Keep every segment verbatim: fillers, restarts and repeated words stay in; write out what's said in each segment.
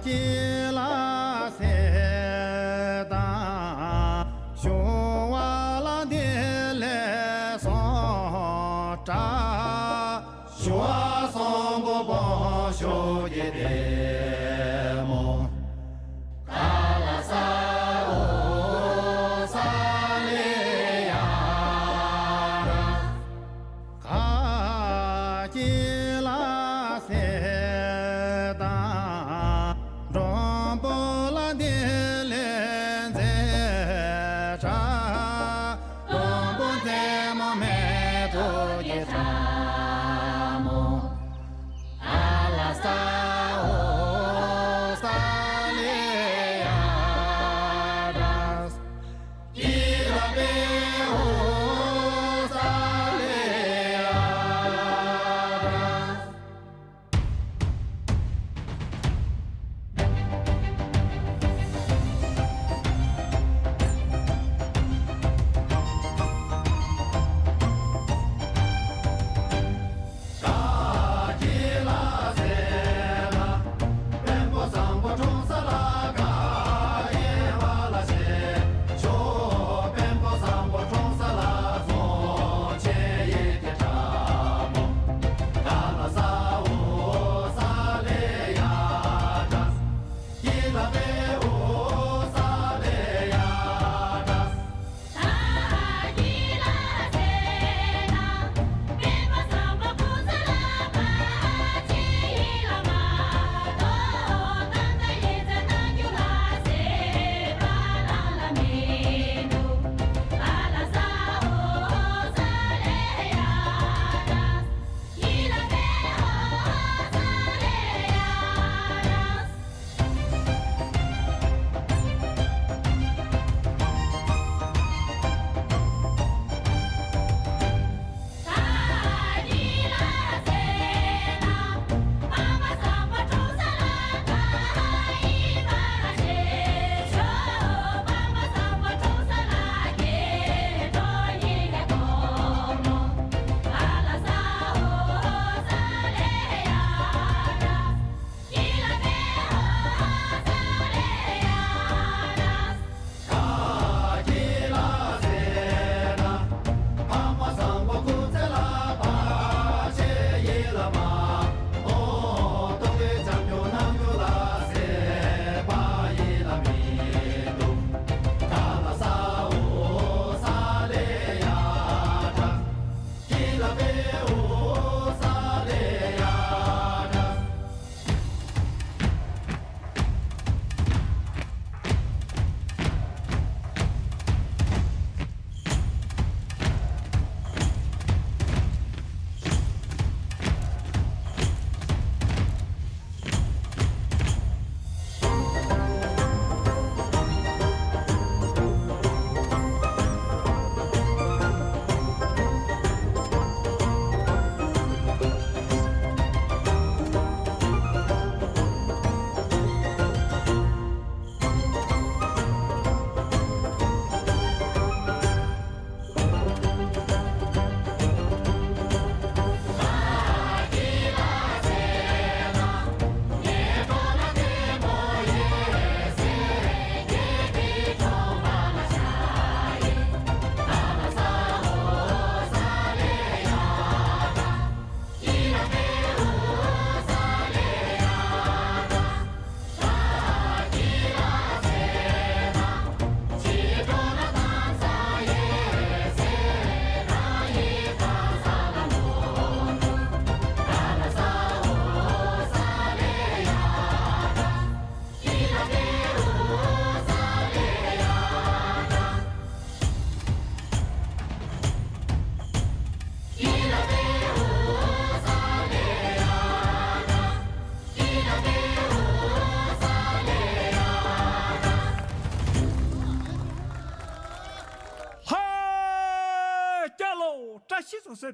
སྐྱེ་ལ་སེ་དང་ཞུ་བ་ལ་འདི་ལས་སོ་དྲག་ཞུ་བ་སོང་པོ་པོ་ཞུ་གི་དེ་མོ། ཁ་ལ་ས་འོ་ས་ལེ་ཡ་ར། ཁ་སྐྱེ་ལ་སེ་དང་འགྲོ།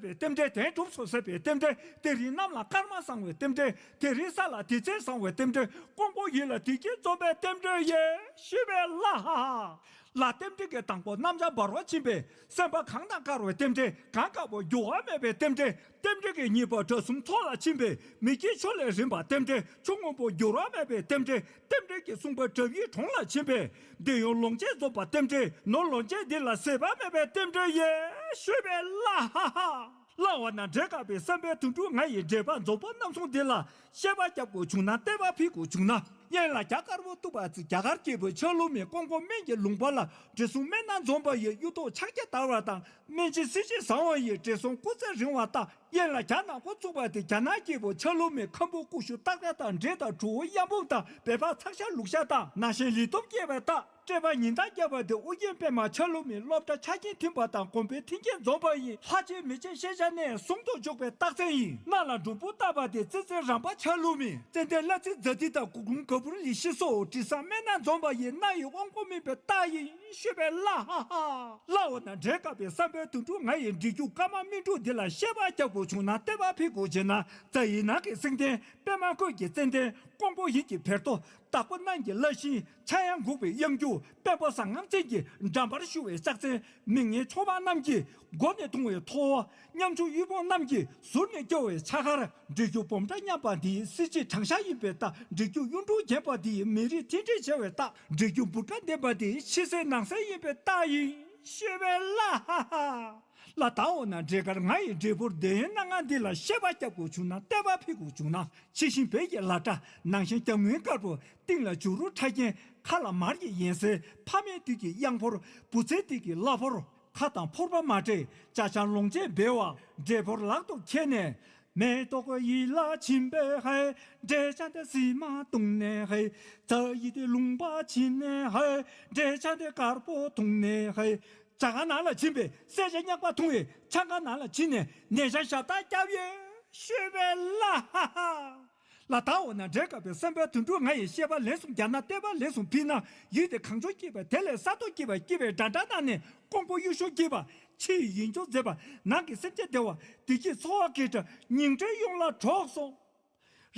པའི་རྟེན་འབྲེལ། དོན་གྲུབ་སོང་ཟེར་བའི་རྟེན་འབྲེལ། དེ་རིང་གནམ་ལ་སྐར་མ་བཟང་བའི་རྟེན་འབྲེལ། དེ་རིང་ས་ལ་དུས་ཆེན་བཟང་བའི་རྟེན་འབྲེལ། ཀོང་པོ་ཡུལ་ལ་བདེ་སྐྱིད་འཛོམས་པའི་རྟེན་འབྲེལ་ཡིན། ཤོད་པའི་ལ་ཧ་ཧ། ལ་རྟེན་འབྲེལ་གྱི་དང་པོ་གནམ་ལྕགས་འབར་བ་ཕྱིན་པས། སེམས་པ་གངས་དང་དཀར་བའི་རྟེན་འབྲེལ། གངས་དཀར་པོ་འགྱུར་བ་མེད་པའི་རྟེན་འབྲེལ། རྟེན་འབྲེལ་གྱི་གཉིས་པ་དགྲ་གསུམ་ཚོགས་ལ་ཕྱིན་པས། མི་སྐྱིད་ཆུ་ལས་རིང་བ་རྟེན་འབྲེལ། ཆུ་སྔོན་པོ་འགྱུར་བ་མེད་པའི་རྟེན་འབྲེལ། རྟེན་འབྲེལ་གྱི་གསུམ་པ་དགྲ་ཡི་གྲོང་ལ་ཕྱིན་པས། འདི་ཡང་ལོངས་སྤྱོད་རྫོགས་པ་རྟེན་འབྲེལ། ནོར་ལོངས་སྤྱོད་འདི་ལ་ཟད་པ་མེད་པའི་རྟེན་འབྲེལ་ཡིན། ཤོད་པའི་ལ་ཧ་ཧ། ལ་འོ་ན་འབྲས་དཀར་པོའི་བསམ་པའི་དོན་གྲུབ། ང་ཡི་འབྲེལ་པ་འཛོམས་པོ་རྣམ་གསུམ་འདི་ལ། བཤད་པ་རྒྱབ་དགོས་བྱུང་ན། བསྟོད་པ་ཕུལ་དགོས་བྱུང་ན། དབྱིན་ལ་རྒྱ་དཀར་པོ་གཏུགས་པ་ཙི། རྒྱ་གར་སྐྱེས་བུ་ཆ་ལུགས་མེད། ཀོང་པོ་སྨན་གྱི་ལུང་པ་ལ། འབྲས་གསུམ་སྨན་སྣ་འཛོམས་པ་ཡི། གཡུ་ཐོག་ཕྱག་རྒྱ་དར་བ་དང་། སྨན་དཔྱད་གཟི་བརྗིད་བཟང་བ་ཡི། འབྲས་གསུམ་སྐུ་ཚེ་རིང་བ་དང་། དབྱིན་ལ་རྒྱ་ནག་པོ་བཙུགས་པ་དེ། རྒྱ་ནག་སྐྱེས་བུ་ཆ་ལུགས་མེད། ཁམ་བུ་ཀུ་ཤུ་སྟག་ར་དང་། འབྲས་དང་བྲུ་གུ་གཡམ་བུམ་དང་། བལ་པ་ཚག་ཤ་ལུག་ཤ་དང་། ན་གཞོན་ལི་སྟོབས་སྐྱེས་པ་དང་། སྤྲད་པ་ཉིན་ལྟར་བརྒྱབ་པ་དེ། ཨོ་རྒྱན་པད་མ་ཆ་ལུགས་མེད། སློབ་གྲྭ་ཆ་རྐྱེན་མཐུན་པ་དང་། དགོན་པའི་མཐུན་རྐྱེན་འཛོམས་པ་ཡིན། ལྷ་ཆོས་མི་ཆོས་ཤེས་བྱ་ནས་ཟུང་དུ་འཇུག་པའི་རྟགས་མཚན་ཡིན། སྣ་ལ་འབྲུམ་བུ་བཏགས་པ་དེ། ཙི་ཙི་རམ་པ་ཆ་ལུགས་མེད། ཙན་དན་གླ་རྩི་ཛ་ཏི་དང་། གུར་གུམ་ག་བུར་ལི་ཤི་སོགས། དྲི་བཟང་སྨན་སྣ་འཛོམས་པ་ཡིན། སྣ་ཡི་དབང་པོ་སྨིན་པའི་རྟགས་ཡིན། ཤོད་པའི་ལ་ཧ་ཧ། ལ་འོ་ན་འབྲས་དཀར་པོའི་བསམ་པའི་དོན་གྲུབ། ང་ཡི་འབྲས་རྒྱུད་ཀརྨ་སྨིན་དྲུག་འདི་ལ། བཤད་པ་རྒྱབ་དགོས་བྱུང་ན། བསྟོད་པ་ཕུལ་དགོས་བྱུང་ན། རྫ་ཡི་ནགས་ཀྱི་སེང་ལྡེང་། པད་མ་ཁོད་ཀྱི་ཙན་དན། ཀོང་པོ་ཡུལ་གྱི་བེར་ཏོག། དྭགས་པོ་གནམ་གྱི་བླ་ཤིང་། ཆ་ཡང་འགུགས་པའི་གཡང་འགྱུར། དཔོན་པོ་ཟངས་ལྔ་ཅན་གྱི་འགྲམ་པར་བཞུགས་པའི་ཕྱག་མཚན། མིག་སྔའི་མཆོད་པ་རྣམས་ཀྱིས་མགོ་ནས་མཐོང་བའི་ཐོ་བ། ཉམ་ཆུང་གཡུ་བོ་རྣམས་ཀྱི་ཟུར་ནས་སྐྱོར་བའི་ཕྱག་འཁར། འབྲས་རྒྱུད་སྦོམ་དྲགས་མཉམ་པ་འདི་གསེར་གྱི་གྲང་ཤ་ཡིན་པའི་རྟགས། འབྲས་རྒྱུད་གཡུ་འབྲུག་རྒྱས་པ་འདི་མི་རིགས་མཐུན་སྒྲིལ་བྱ་བའི་རྟགས། འབྲས་རྒྱུད་འབུར་དཀར་ལྡན་པ་འདི་ཕྱི་གསལ་ནང་གསལ་ཡིན་པའི་རྟགས་ཡིན། ཤོད་པའི་ལ་ཧ་ཧ། ལ་དྭགས་འོ་ན་འབྲས་དཀར། ང་ཡི་འབྲས་བུར་འདོད་ཡོན་སྣ་ལྔ་འདི་ལ། བཤད་པ་རྒྱབ་དགོས་བྱུང་ན། བསྟོད་པ་ཕུལ་དགོས་བྱུང་ན། ཕྱི་བཞིན་བོད་ཀྱི་ལ་སྒྲ། ནང་བཞིན་རྒྱ་སྔོན་དཀར་པོ། སྟེང་ལ་བྱུ་རུ་ཁྲ་རྒྱན། ཁ་ལ་མར་གྱི་ཡན་ཟེར། ཕ་མེས་དུས་ཀྱི་གཡང་ཕོར། བུ་ཚའི་དུས་ཀྱི་བླ་ཕོར། ཁ་དང་ཕོར་པ་མ་འདྲེས། ཅ་ཆང་ལོངས་སྤྱོད་འབེལ་བ། འབྲས་བུར་ལག་ཏུ་ཁྱེར་ནས། མེ་ཏོག་ཡིད་ལ་བྱིན་པས་ཧེ། འབྲས་ཆང་དེ་བསིལ་མ་བཏུང་ནས་ཧེ། རྫ་ཡི་དེ་ལུང་པ་ཕྱིན་ནས་ཧེ། འབྲས་ཆང་དེ་དཀར་པོ་འཐུང་ནས་ཧེ། ཇ་ཁང་ནང་ལ་ཕྱིན་པས་སེར་ཆ་མྱགས་པ་འཐུང་བས། ཆང་ཁང་ནང་ལ་ཕྱིན་ནས་ནས་ཆང་ཞབས་བཏགས་བརྒྱབ་ཡོད། ཤོད་པའི་ལ་ཧ་ཧ། ལ་དྭགས་འོ་ན་འབྲས་དཀར་པོའི་བསམ་པའི་དོན་གྲུབ། ང་ཡི་བཤད་པ་ལན་གསུམ་རྒྱག་ན། བསྟོད་པ་ལན་གསུམ་ཕུལ་ན། ཡུལ་དེ་གངས་ལྗོངས་སྐྱིད་པ། དེ་ལས་ས་སྟོང་སྐྱིད་པ། སྐྱིད་པའི་འདྲ་འདྲ་ན་ནས། ཀོང་པོ་གཡུ་གཞོང་སྐྱིད་པ། ཕྱི་ཡི་ཡིད་འབྱུང་མཛེས་པ། ནང་གི་སེམས་ཅན་བདེ་བ། བདེ་སྐྱིད་འཚོ་བ་སྐྱིད་དྲགས། ཉིང་ཁྲི་ཡོངས་ལ་གྲོགས་སོང་།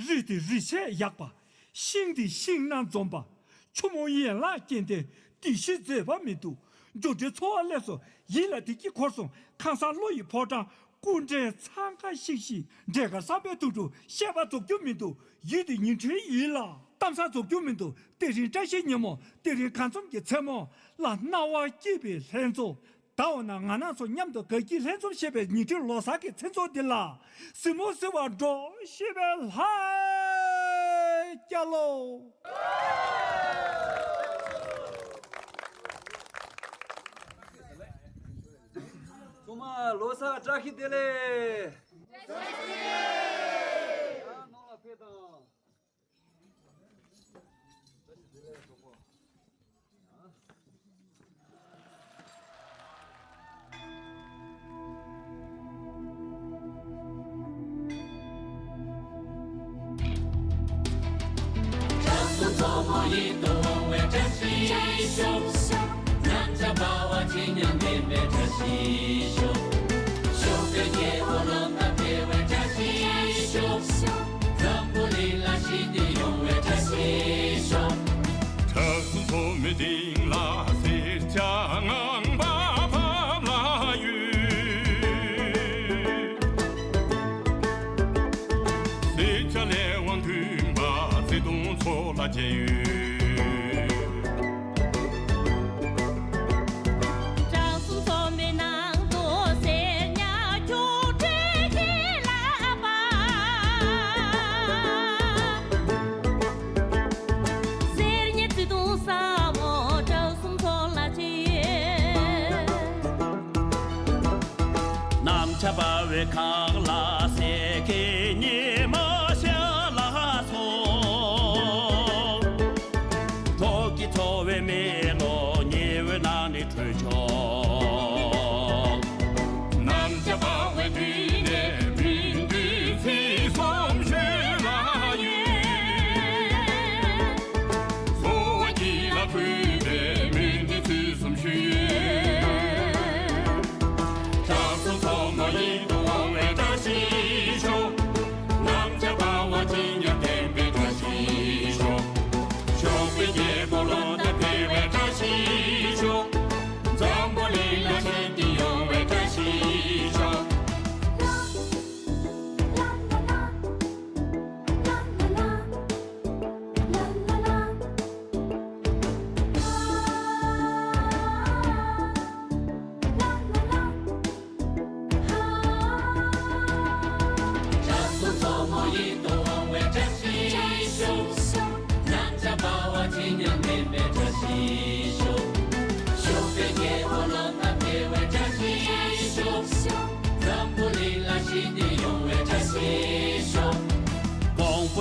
རི་དེ་རི་ཆེས་ཡག་པ། ཤིང་དེ་ཤིང་སྣ་འཛོམས་པ། ཆུ་མོ་ཡན་ལག་སྐྱེ་ལྡན། དེ་བཞིན་མཛེས་པ་མི་འདུག་འགྱུར་འགྲོས་འཚོ་བ་སླེབས་སོང་། ཡིད་ལ་བདེ་སྐྱིད་འཁོར་སོང་། ཁང་བཟང་བློ་ཡི་ཕོ་བྲང་། སྐུ་འདྲའི་འཚང་ཁ་ཤིག་ཤིག་འབྲས་དཀར་བསམ་པའི་དོན་གྲུབ། བཤད་པ་རྫོགས་རྒྱུ་མི་འདུག་ཡུལ་དེ་ཉིང་ཁྲིའི་ཡུལ་ལ། གཏམ་བཟང་རྫོགས་རྒྱུ་མི་འདུག་དེ་རིང་བཀྲ་ཤིས་ཉིན་མོ། དེ་རིང་གང་འཛོམས་ཀྱི་མཚན་མོ་ལ། སྣང་བ་སྐྱིད་པའི་ལྷན་འཛོམས། ད་འོ་ན་ང་རང་ཚོ་མཉམ་དུ་དགའ་སྐྱིད་ལྷན་འཛོམས་བྱེད་པའི་ཉིང་ཁྲི་ལོ་གསར་གྱི་མཚན་ཚོགས་འདི་ལ། གཟིགས་མོ་གཟིགས་པར་འགྲོ། ཤོད་པའི་ལྷ་སྐྱ་ལོ། ཚང་མ་ལོ་གསར་བཀྲ་ཤིས་བདེ་ལེགས། བཀྲ་ཤིས་བདེ་ལེགས། ཡང་ནང་ལ་ཕེབས་དང་། འཛམ་བུ་གླིང་ལ་ཞི་བདེ་ཡོང་བའི་བཀྲ་ཤིས་ཤོག་བྲག་གསུམ་མཚོ་མོའི་སྟེང་ལ་སེར་སྐྱ་ངང་པ་ཕབ་ལ་ཡོད། སེར་སྐྱ་ལས་དབང་མཐུན་པ་བརྩེ་དུང་མཚོ་ལ་རྒྱས་ཡོད། བྲག་གསུམ་མཚོ་མོའི་ནང་དུ་གསེར་ཉ་ཁྱུག་འདྲའི་ཡིད་ལ་བབས། གསེར་ཉའི་བརྩེ་དུང་ཟབ་མོ་བྲག་གསུམ་མཚོ་ལ་རྒྱས། གནམ་བྱཱར་འབར་བའི་གངས་ལ་སེར་གྱི་ཉི་མ་ཤར་ལ་སོང་། གྲོགས་ཀྱི་འཚོ་བའི་མེ་ལོང་ཉི་འོད་ནང་ནས་འཕྲོས་ཤོག་གནམ་བྱཱར་འབར་བའི་མདུན་ནས་མི་འདུས་ཚིག་གསུམ་ཤོད་ལ་ཡོད། འཚོ་བ་སྐྱིད་ལ་བཀོད་པའི་མི་འདུས་ཚིག་གསུམ་ཤོད། བྲག་གསུམ་མཚོ་མོ་ཡིད་དུ་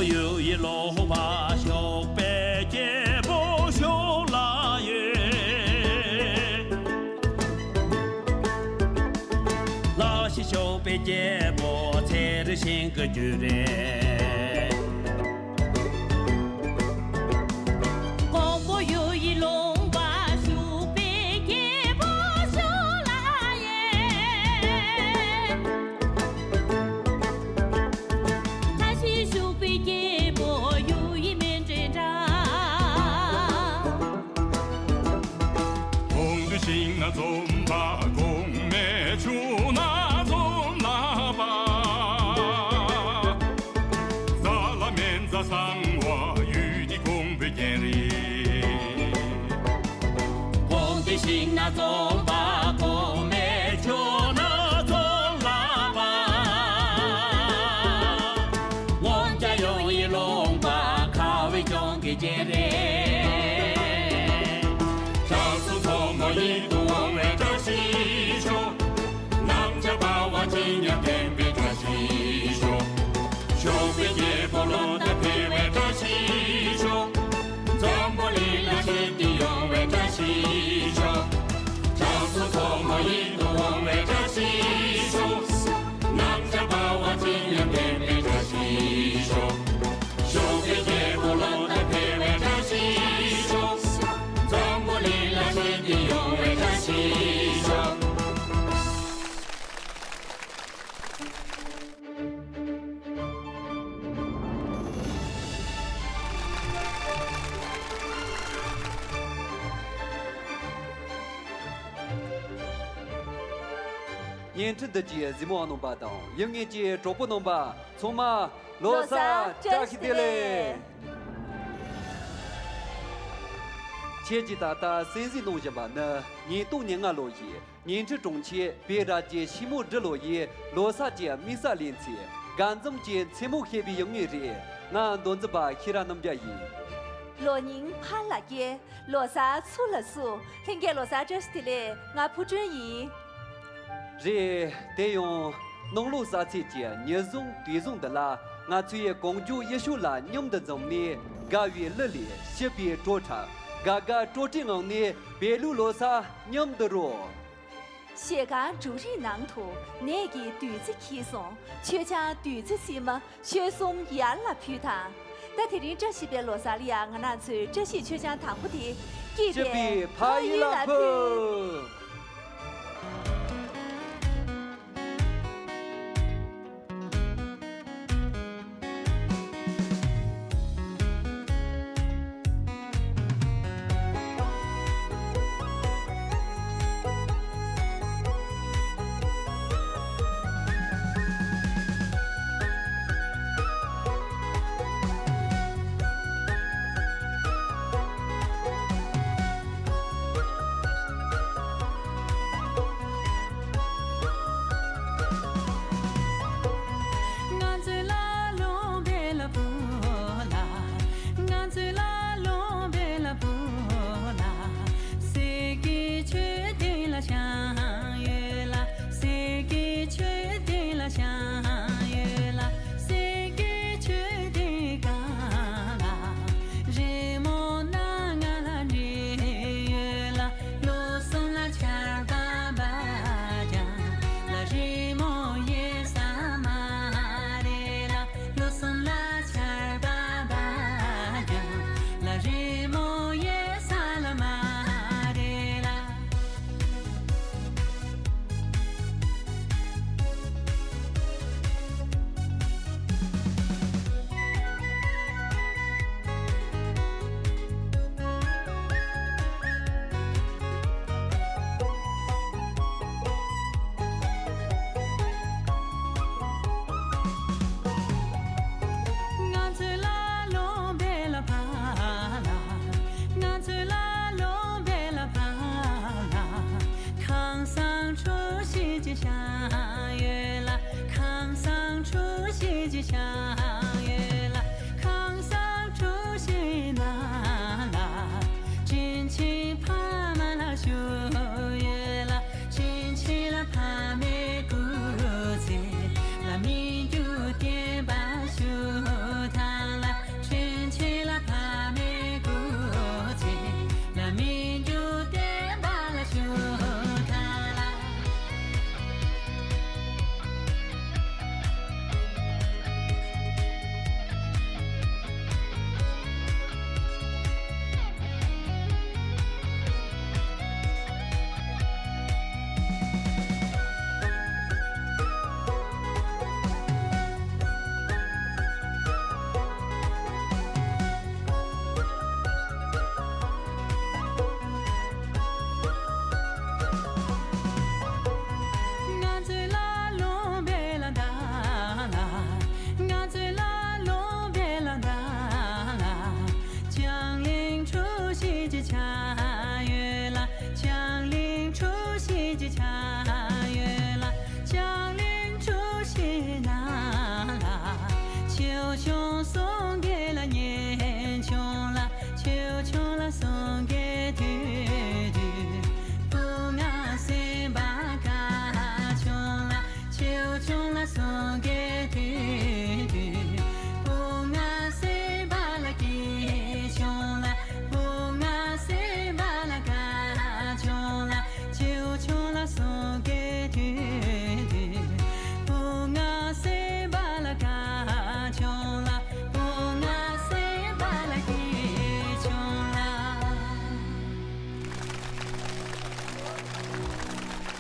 ཡུལ་ཡི་ལུང་པ་ཕྱུག་པའི་སྐྱེས་བུ་ཤུགས་ལ་ཡོད། ལ་ཤི་ཤུག་པའི་སྐྱེས་བུ་ཚེ་རིང་ཤིང་གི་རྒྱུད་རེད། ཀོང་པོ་ཡུལ་ཡི་ལུང་པ་ཕྱུག་པའི་སྐྱེས་བུ་ཤུགས་ལ་ཡོད། ལ་ཤི་ཤུག་པའི་སྐྱེས་བུ་ཡུལ་ཡི་མི་འདྲེན་འདྲ། གོང་དུ་ཤིང་ནགས་འཛོམས་པ་གོང་མའི་ཆུ་ནགས་འཛོམས་ལ་བབས། ས་ལ་སྨན་རྩྭ་བཟང་བ་ཡུལ་འདི་ཀོང་པོའི་རྒྱན་རེད། གོང་དུ་ཤིང་ནགས་འཛོམས་པ་གོང་མའི་ཆུ་ནགས་འཛོམས་ལ་བབས། ངོམ་རྒྱལ་ཡུལ་ཡི་ལུང་པ་ཁ་བའི་ལྗོངས་ཀྱི་རྒྱན་རེད། ཆབ་གསུམ་མཚོ་མོ་ཡིད་དུ་འོང་བའི་བཀྲ་ཤིས་ཤོག་གནམ་ལྕགས་འབར་བ་ཇི་སྙེད་ལྡན་པའི་བཀྲ་ཤིས་ཤོག་ཤུག་པའི་སྐྱེས་བུ་ལོ་ཟླ་འཕེལ་བའི་བཀྲ་ཤིས་ཤོག་འཛམ་བུ་གླིང་ལ་ཞི་བདེ་ཡོང་བའི་བཀྲ་ཤིས་ཤོག་ཆབ་གསུམ་མཚོ་མོ་ཡིད་དུ་འོང་བའི་བཀྲ་ཤིས་ཤོག་གནམ་ལྕགས་འབར་བ་ཇི་སྙེད་ལྡན་པའི་བཀྲ་ཤིས་ཤོག་ཤུག་པའི་སྐྱེས་བུ་ལོ་ཟླ་འཕེལ་བའི་བཀྲ་ཤིས་ཤོག་འཛམ་བུ་གླིང་ལ་ཞི་བདེ་ཡོང་བའི་བཀྲ་ཤིས་ཤོག་བརྙན་འཕྲིན་འདི་གའི་གཟིགས་མོ་བ་རྣམ་པ་དང་ཡུལ་དངོས་ཀྱི་གྲོགས་པོ་རྣམ་པ་ཚང་མ་ལོ་གསར་བཀྲ་ཤིས་བདེ་ལེགས། ཁྱེད་ཀྱིས་ད་ལྟ་གསན་གཟིགས་གནང་བཞིན་པ་ནི་ཉིས་སྟོང་ཉེར་ལྔ་ལོ་ཡི་བརྙན་འཕྲིན་དྲུང་ཆེ་བེ་ར་རྒྱའི་ཤིང་མོ་སྦྲུལ་ལོ་ཡི་ལོ་གསར་གྱི་དམིགས་བསལ་ལེ་ཚན་དགའ་འཛུམ་གྱི་མཚན་མོ་ཞེས་པའི་ཡུལ་དངོས་རེད། ང་མདོ་འཛིན་པ་ཤེས་རབ་རྣམ་རྒྱལ་ཡིན། ལོ་རྙིང་ཕར་ལ་སྐྱེལ། ལོ་གསར་ཚུར་ལ་བསུ། ལྷན་རྒྱས་ལོ་གསར་བཀྲ་ཤིས་བདེ་ལེགས། ང་ཕུར་སྒྲོན་ཡིན། རེད། དེ་ཡང་ནང་ལོ་གསར་ཚེས་ཀྱི་ཉིན་བཟང་དུས་བཟང་འདི་ལ་ང་ཚོའི་གངས་ལྗོངས་ཡུལ་ཤུལ་ལ་མཉམ་དུ་འཛོམས་ནས་དགའ་བའི་གླུ་ལས་སྐྱིད་པའི་བྲོ་འཁྲབ། དགའ་དགའ་སྤྲོ་སྤྲོའི་ངང་ནས་བོད་ལུགས་ལོ་གསར་མཉམ་དུ་རོལ། ཞལ་ཁང་འབྲུ་རིགས་ནང་དུ་ནས་ཀྱི་བདུད་རྩི་འཁྱིལ་སོང་། མཆོད་ཆང་བདུད་རྩི་བསིལ་མ། མཆོད་གསུམ་ཡར་ལ་ཕུལ་དང་། ད་དེ་རིང་བཀྲ་ཤིས་པའི་ལོ་གསར་ལ་ཡང་ང་རང་ཚོས་བཀྲ་ཤིས་མཆོད་ཆང་དང་པོ་དེ། སྐྱིད་པའི་ཕ་ཡུལ་ལ་ཕུལ།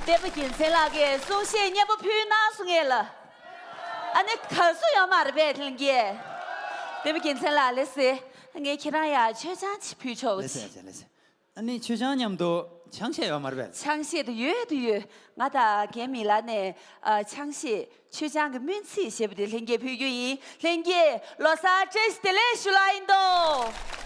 བསྟན་པ་རྒྱལ་མཚན་ལགས་ཀྱིས་གསུང་བཤད་སྙན་པོ་ཕུལ་གནང་སོང་ངས་ལ། ཨ་ནི་ག་སུ་ཡོད་མ་རེད་པས་ལྷན་རྒྱས། བསྟན་པ་རྒྱལ་མཚན་ལགས་ལགས་སེ། ངས་ཁྱེད་རང་ཡ་མཆོད་ཆང་ཅིག་ཕུལ་ཆོག་ལགས་སེ། ཅིག་ལགས་སེ། ཨ་ནི་མཆོད་ཆང་མཉམ་དུ་ཆང་གཞས་ཡོད་མ་རེད་པས། ཆང་གཞས་དེ་ཡོད་དེ་ཡོད། ང་དང་རྒན་མི་ལ་ནས་ཨ། ཆང་གཞས་མཆོད་ཆང་གི་སྨོན་ཚིག་ཞེས་པ་དེ་ལྷན་རྒྱས་ཕུལ་རྒྱུ་ཡིན། ལྷན་རྒྱས་ལོ་གསར་བཀྲ་ཤིས་བདེ་ལེགས་ཞུ་ལ་ཡིན་དོ།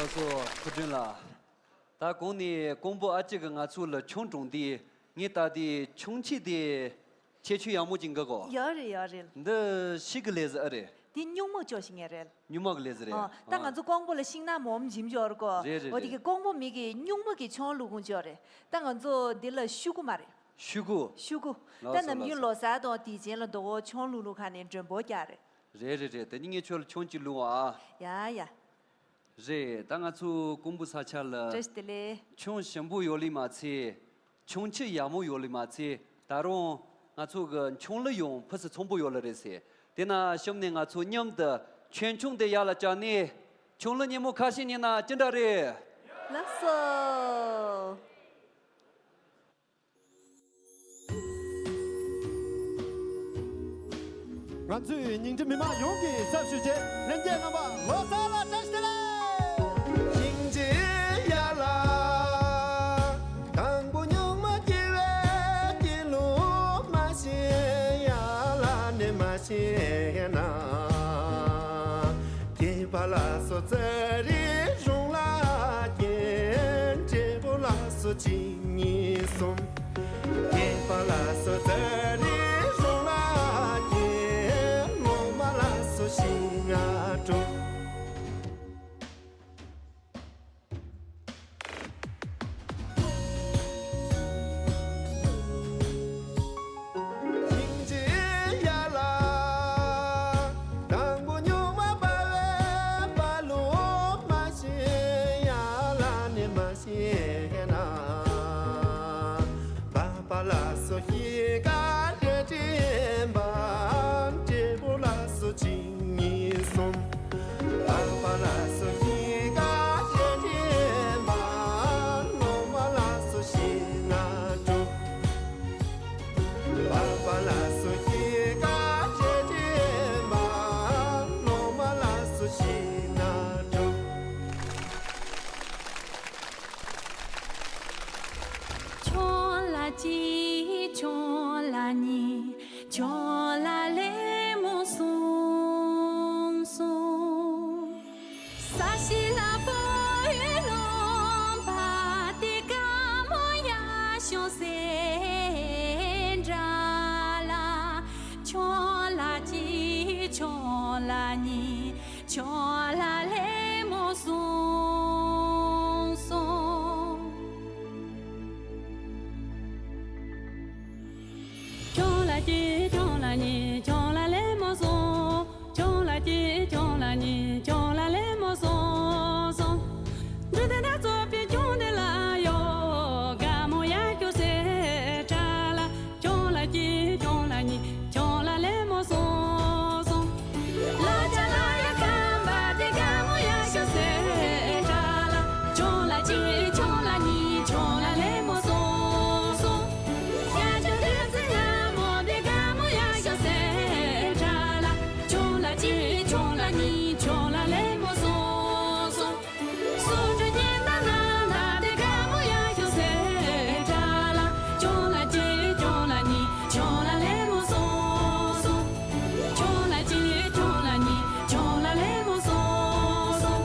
ལགས་སོ། ཐུབ་སྒྲོན་ལགས། ད་གོང་ནས་ཀོང་པོ་ཨ་ཅེ་གིས་ང་ཚོ་ལ་ཆང་དྲངས་དུས། ངས་ལྟ་དུས་ཆང་ཆེད་དེ་ཁྱད་ཆོས་ཡག་མོ་ཅིག་འགི་གོ། ཡོད་རེད་ཡོད་རེད། འདི་ཕྱི་གི་ལས་ཟིག་ཨེ་རེད། དེ་སྨྱུག་མ་ཅོ་ཞིག་ངེས་རེད། སྨྱུག་མ་གི་ལས་ཟིག་རེད། ཨོ། ད་ང་ཚོ་ཀོང་པོ་ལ་ཤིང་ནགས་མོམ་འཇིམ་ཅོ་རེད་གོ། རེད་རེད་འོ་དེ་རེད། གི་ཀོང་པོ་མི་གི་སྨྱུག་མ་གི་ཆང་བླུག་གོང་ཅོ་རེད། ད་ང་ཚོ་འདི་ལ་ཤུ་གུ་མ་རེད། ཤུ་གུ། ཤུ་གུ། ལགས་སོ་ད་ནམ་རྒྱུན་ལོ་གསར་དང་དེ་རྗེས་ལ་དོ་བོ་ཆང་བླུག་བླུག་ཁ་ནས་མགྲོན་པོ་རྒྱག་རེད། རེད་རེད་རེད། དེ་ནི་ངས་ཁྱོད་ལ་ཆང་ཅིག་བླུག་ཨ། ཡ་ཡ། རེད། ད་ང་ཚོ་ཀོང་པོ་ས་ཆ་ལ་བཀྲ་ཤིས་བདེ་ལེགས། ཆང་ཞིམ་པོ་ཡོད་ལེ་མ་ཚད། ཆང་ཆུ་ཡག་མོ་ཡོད་ལེ་མ་ཚད། ད་རུང་ང་ཚོ་གི་ཆང་ལི་ཡང་ཕུན་སུམ་ཚོགས་པོ་ཡོད་ལེ་རེད་ཟེར། དེ་ན་གཤམ་ནས་ང་ཚོ་མཉམ་དུ་ཆོས་ཆུང་དེ་ཡར་ལ་བཅར་ནས་ཆང་ལི་སྙན་མོ་ཁ་ཤས་ཉན་ན་ཅི་འདྲ་རེད། ལགས་སོ། ང་ཚོས་ཉིང་ཁྲི་མི་མང་ཡོངས་ཀྱི་ཚབ་ཞུས་བྱས་ལྷན་རྒྱས་རྣམ་པ་ལོ་གསར་ལ་བཀྲ་ཤིས་བདེ་ལེགས། ལ་སོགས་ཙཱ་རི་རོང་ལ་སྐྱེས། བགྲེས་པོ་ལ་སོགས་གཅིག་གཉིས་གསུམ། རྒན་པ་ལ་སོགས་ཙཱ་རི་རོང་ལ་སྐྱེས། སློབ་མ་ལ་སོགས་བཞི་ལྔ་དྲུག། ཤིང་རྗེ་ཡ་ལ། དང་པོ་སྨྱུག་མ་འབར་བའི་བར་ལུ་མ་ཤེས་ཡ་ལ་ནི་མ་ཤེས་ན། བ་བ་ལ་སོགས་བཞི་ཀ་རེ་དྲན་པ། བགྲེས་པོ་ལ་སོགས་གཅིག་གཉིས་གསུམ། བ་བ་ལ་སོགས་བཞི་ཀ་རེ་དྲན་པ། སློབ་མ་ལ་སོགས་བཞི་ལྔ་དྲུག། བ་བ་ལ་སོགས་བཞི་ཀ་རེ་དྲན་པ། སློབ་མ་ལ་སོགས་བཞི་ལྔ་དྲུག། ཆུང་ལ་གཅིག་ཆུང་ལ་གཉིས། ཆུང་ལ་ལེབ་མོ་གསུམ་གསུམ། ས་གཞི་ལ་བུ་ཡུག་ལོང་པ་དེ། དགའ་མོ་ཡར་ཤོག་ཟེར་འདྲ་ལ། ཆུང་ལ་གཅིག་ཆུང་ལ་གཉིས། ཆུང་ལ་ལེབ་མོ་གསུམ་གསུམ། ཆུང་ལ་གཅིག་ཆུང་ལ་གཉིས། ཆུང་ལ་ལེབ་མོ་གསུམ། ཆུང་ལ་གཅིག་ཆུང་ལ་གཉིས། ཆུང་ལ་ལེབ་མོ་གསུམ་གསུམ། འབྲུ་དེ་དག་གཙོ་ཕལ་ཆུང་དེ་ལ་ཡོད། དགའ་མོ་ཡར་ཤོག་ཟེར་འདྲ་ལ། ཆུང་ལ་གཅིག་ཆུང་ལ་གཉིས། ཆུང་ལ་ལེབ་མོ་གསུམ་གསུམ། ལ་ལྕགས་ལ་ཡ་སྐམ་པ་དེ། དགའ་མོ་ཡར་ཤོག་ཟེར་འདྲ་ལ། ཆུང་ལ་གཅིག་ཆུང་ལ་གཉིས། ཆུང་ལ་ལེབ་མོ་གསུམ་གསུམ། ཡར་ཤོག་བདུད་རྩི་ལ་མོ་དེ། དགའ་མོ་ཡར་ཤོག་ཟེར་འདྲ་ལ། ཆུང་ལ་གཅིག་ཆུང་ལ་གཉིས། ཆུང་ལ་ལེབ་མོ་གསུམ་གསུམ། སུམ་ཅུ་གྱེན་དང་ན་ན་དེ། དགའ་མོ་ཡར་ཤོག་ཟེར་འདྲ་ལ། ཆུང་ལ་གཅིག་ཆུང་ལ་གཉིས། ཆུང་ལ་ལེབ་མོ་གསུམ་གསུམ། ཆུང་ལ་གཅིག་ཆུང་ལ་གཉིས། ཆུང་ལ་ལེབ་མོ་གསུམ་གསུམ།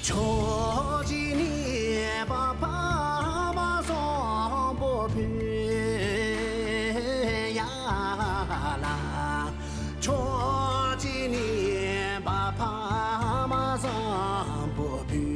ཕྱོགས་གཅིག་ནས་བ་ཕ་མ་བཟང་པོ་ཕུལ་ཡ་ལ། ཕྱོགས་གཅིག་ནས་བ་ཕ་མ་བཟང་པོ་ཕུལ།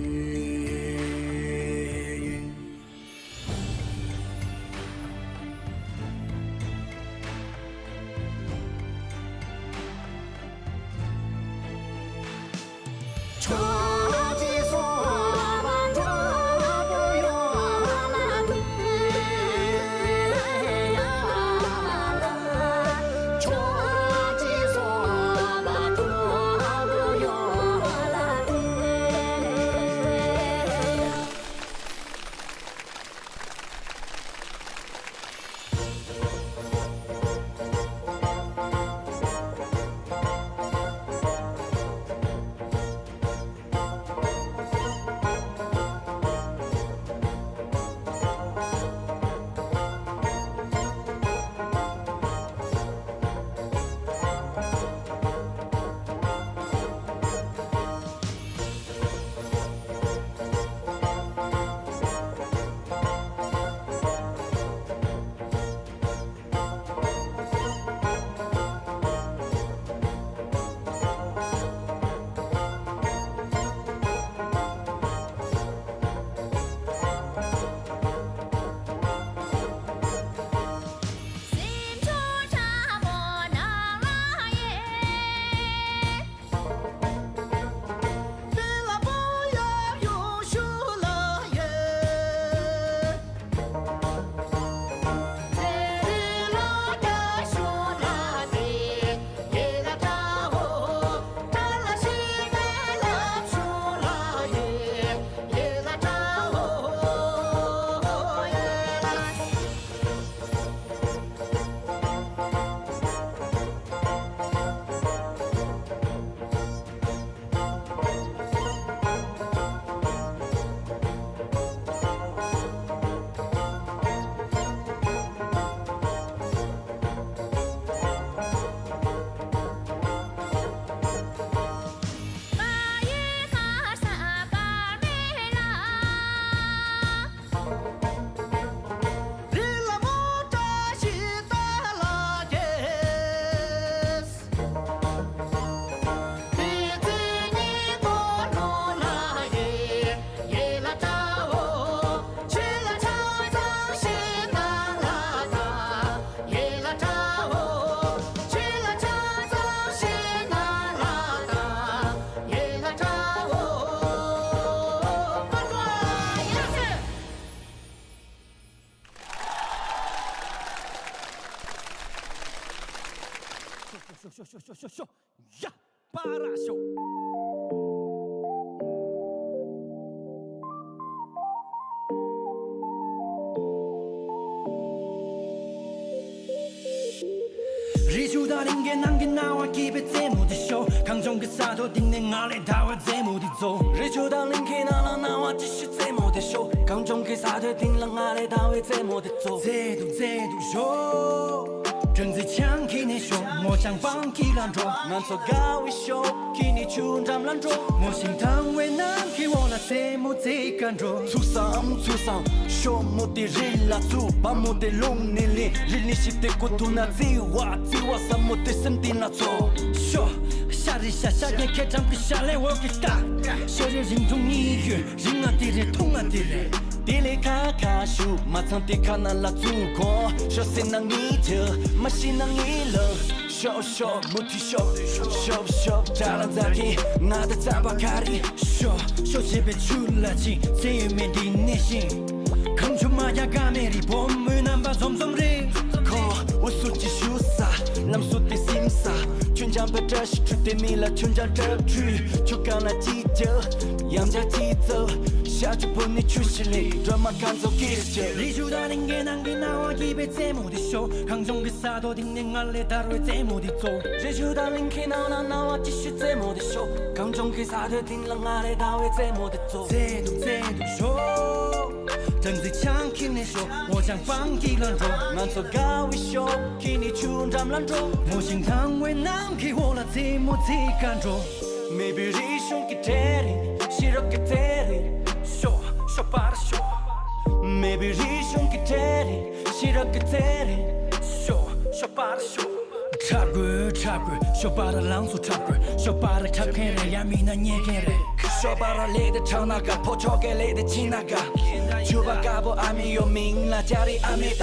གླིང་གའི་ནང་གི་སྣང་བ་སྐྱིད་པའི་རྩེད་མོ་དེ་ཤོག་གངས་ལྗོངས་ཀྱི་ས་ཐོག་སྟེང་ནས་ང་ལས་དར་བའི་རྩེད་མོ་དེ་ཚོ། རི་ཆུ་དང་གླིང་གའི་ནང་ལ་སྣང་བ་ཅི་ཞིག་རྩེད་མོ་དེ་ཤོག་གངས་ལྗོངས་ཀྱི་ས་ཐོག་སྟེང་ལ་ང་ལས་དར་བའི་རྩེད་མོ་དེ་ཚོ། རྩེད་དུ་རྩེད་དུ་ཤོག་སྦྲང་རྩི་ཆང་གིས་ནས་ཤོག་མོ་ལྕང་སྤང་གི་ལ་འགྲོ། ང་ཚོ་དགའ་བའི་ཤོག་གི་ནི་ཆུ་འགྲམ་ལ་འགྲོ། མོ་ཞིང་ཐང་བའི་ནམ་མཁའི་འོག་ལ་རྩེད་མོ་རྩེ་ག་འགྲོ། ཚུགས་སམ་ཚུགས་སམ་ཤོག་མོ་དེ་རི་ལ་ཚུགས། བ་མོ་དེ་ལུང་ནས་ལེན། རི་ལི་ཞིག་དེ་ཀོ་ཐུག་ན་རྩི་བ་རྩི་བ་ས་མོ་དེ་སེམས་གཏིང་ན་ཚོ། ཤོག་ཤ་རི་ཤ་ཤ་ཉེ་ཁེ་ཁྲམ་གི་ཤ་ལས་འོག་གི་ལྟ། ཤ་རི་རིང་ཐུང་གཉིས་ཡོད། རིང་ང་དེ་རེད་ཐུང་ང་དེ་རེད། དེ་ལས་ཁ་ཁ་ཞུ་མ་ཚང་དེ་ཁ་ན་ལ་ཚུགས་གོ། ཤོག་སེ་ན་ངའི་ཐུ་མ་ཤི་ན་ངའི་ལག་ཤོབ་ཤོབ་མུ་མཐུད་ཤོབ། ཤོབ་ཤོབ་དྲ་ལ་འཛག་གི་ང་དང་རྩམ་པ་ཁ་རི། ཤོབ་ཤོབ་བྱེད་པའི་ཆུ་ལ་ཕྱིན་ཚེ་ཡོད་མེད་འདི་ནས་ཤིང་། གངས་ཆུ་མ་རྒྱག་ཀ་མེད་རི་བོ་མོའི་རྣམ་པ་འཛོམས་འཛོམས་རེད། ཁོ་འུ་སུ་ཅི་ཞུ་ས་ལམ་སུ་དེ་སིམ་ས། ཆུན་འཇམ་པའི་བཀྲ་ཤིས་ཁྲུས་དེ་མི་ལ་ཆུན་འཇམ་གྲབས་ཁྲུས། ཆུ་གང་ལ་ཅི་རྒྱབ་ཡང་འཇག་ཅི་རྩབ། ཤ་ཆུ་བུ་ནི་ཆུ་ཞིག་ལས་སྒྲོལ་མ་གང་ཚོ་ཀིར་བྱེད། རི་ཆུ་དང་གླིང་གའི་ནང་གི་སྣང་བ་སྐྱིད་པའི་རྩེད་མོ་དེ་ཤོག་གངས་ལྗོངས་ཀྱི་ས་ཐོག་སྟེང་ནས་ང་ལས་དར་བའི་རྩེད་མོ་དེ་ཚོ། རི་ཆུ་དང་གླིང་གའི་ནང་ན་སྣང་བ་ཅི་ཞིག་རྩེད་མོ་དེ་ཤོག་གངས་ལྗོངས་ཀྱི་ས་ཐོག་སྟེང་ལ་ང་ལས་དར་བའི་རྩེད་མོ་དེ་ཚོ། རྩེད་དུ་རྩེད་དུ་ཤོག་སྦྲང་རྩི་ཆང་གིས་ནས་ཤོག་མོ་ལྕང་སྤང་གི་ལ་འགྲོ། ང་ཚོ་དགའ་བའི་ཤོག་གི་ནི་ཆུ་འགྲམ་ལ་འགྲོ། མོ་ཞིང་ཐང་བའི་ནམ་མཁའི་འོག་ལ་རྩེད་མོ་རྩེ་ག་འགྲོ། མེས་པོའི་རིག་གཞུང་གི་གྲལ་རིམ་ཤེས་རབ་ཀྱི་རྩེད་རིགས། ཤོག་ཤོག་པར་ཤོག་མེས་པོའི་རིག་གཞུང་གི་གྲལ་རིམ་ཤེས་རབ་ཀྱི་རྩེད་རིགས། ཤོག་ཤོག་པར་ཤོག་འཁྲབ་དགོས་འཁྲབ་དགོས། ཤོག་པར་ལངས་སུ་འཁྲབ་དགོས། ཤོག་པར་འཁྲབ་མཁན་རེད་ཡ་མིན་ན་ཉན་མཁན་རེད། ཤོག་པར་ལས་དེ་ཁྲག་ན་དགའ། ཕོ་ཆོག་གེ་ལས་དེ་ཕྱི་ན་དགའ། ཆུ་བ་དཀར་པོ་ཨ་མི་ཡོ་མིང་ལ་ཅ་རི་ཨ་མི་ད།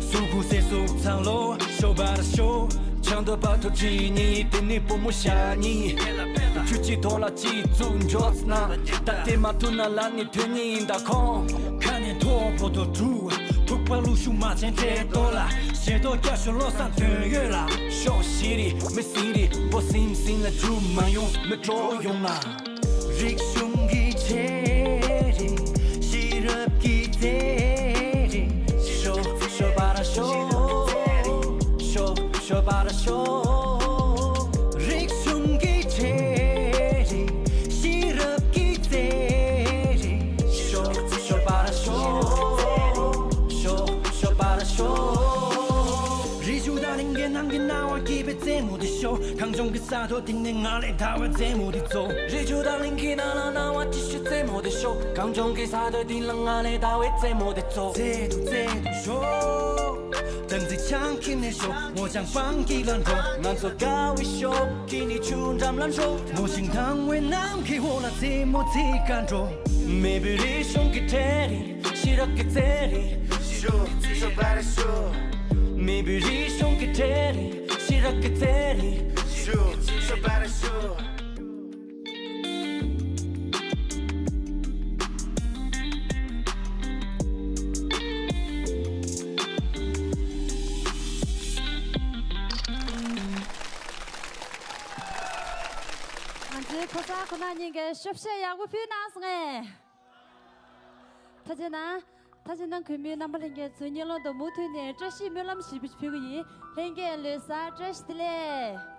སུ་གུ་སེ་སུ་ཚང་ལོ་ཤོག་པར་ཤོག་ཆང་དུ་པ་ཐུ་ཁྲི་ཉི་དེ་ནི་བུ་མོ་ཤ་ཉི། ཁྱུ་གཅིག་ཐོག་ལ་གཅིག་བཙུགས་འཇོག་ན། ད་དེ་མ་ཐུག་ན་ལ་ནི་ཐོན་ཉི་ཡིན་ད་ཁོང་། ཁ་ནས་ཐོག་པོ་ཏོ་དྲུག་ཐུག་པ་ལུག་ཤུགས་མ་ཆེན་ཏེ་ཏོ་ལ། ཞེ་ཏོག་སྐྱ་ཤོ་བློ་བཟང་དོན་ཡོད་ལ། ཤོག་ཤི་རི་མི་སིང་རི་བོ་སིང་སིང་ལ་རྒྱུ་མ་ཡོང་མི་སྤྲོ་ཡོང་ལ། རིག་གཞུང་གི་ཆེ་རེད། ཤེས་རབ་ཀྱི་རྩེ་རེད། ཤོ་ཤོ་པ་ར་ཤོ། ཤོ་ཤོ་པ་ར་ཤོ། རིག་གཞུང་གི་ཆེ་རེད། ཤེས་རབ་ཀྱི་རྩེ་རེད། ཤོ་ཤོ་པ་ར་ཤོ། ཤོ་ཤོ་པ་ར་ཤོ། རི་ཆུ་དང་གླིང་གའི་ནང་གི་སྣང་བ་སྐྱིད་པའི་རྩེད་མོ་དེ་ཤོག་གངས་ལྗོངས་ཀྱི་ས་ཐོག་སྟེང་ནས་ང་ལས་དར་བའི་རྩེད་མོ་དེ་ཚོ། རི་ཆུ་དང་གླིང་གའི་ནང་ལ་སྣང་བ་ཅི་ཞིག་རྩེད་མོ་དེ་ཤོག་གངས་ལྗོངས་ཀྱི་ས་ཐོག་སྟེང་ལ་ང་ལས་དར་བའི་རྩེད་མོ་དེ་ཚོ། རྩེད་དུ་རྩེད་དུ་ཤོག་སྦྲང་རྩི་ཆང་གིས་ནས་ཤོག་མོ་ལྕང་སྤང་གི་ལ་འགྲོ། ང་ཚོ་དགའ་བའི་ཤོག་གི་ནི་ཆུ་འགྲམ་ལ་འགྲོ། མོ་ཞིང་ཐང་བའི་ནམ་མཁའི་འོག་ལ་རྩེད་མོ་རྩེ་ག་འགྲོ། མེས་པོའི་རིག་གཞུང་གི་གྲལ་རིམ་ཤེས་རབ་ཀྱི་རྩེད་རིགས། ཤོ་ཤོ་པ་ར་ཤོ། མེས་པོའི་རིག་གཞུང་གི་གྲལ་རིམ་ཤེས་རབ་ཀྱི་རྩེད་རིགས། ཤོ་ཤོ་པ་ར་ཤོ། ང་ཚོའི་ཕོ་གསར་ཁོ་ན་གཉིས་ཀས་ཤོབ་བཤད་ཡག་པོ་ཕུལ་གནང་སོང་ངས། ཐུགས་རྗེ་གནང་། ཐུགས་རྗེ་གནང་། གུས་མོས་རྣམ་པ་ལྷན་རྒྱས་ཚོའི་སྙན་ལོང་དུ་མུ་མཐུད་ནས་བཀྲ་ཤིས་སྨོན་ལམ་ཞུ་ཞུ་གི་ཡིན། ལྷན་རྒྱས་ལོ་གསར་བཀྲ་ཤིས་བདེ་ལེགས།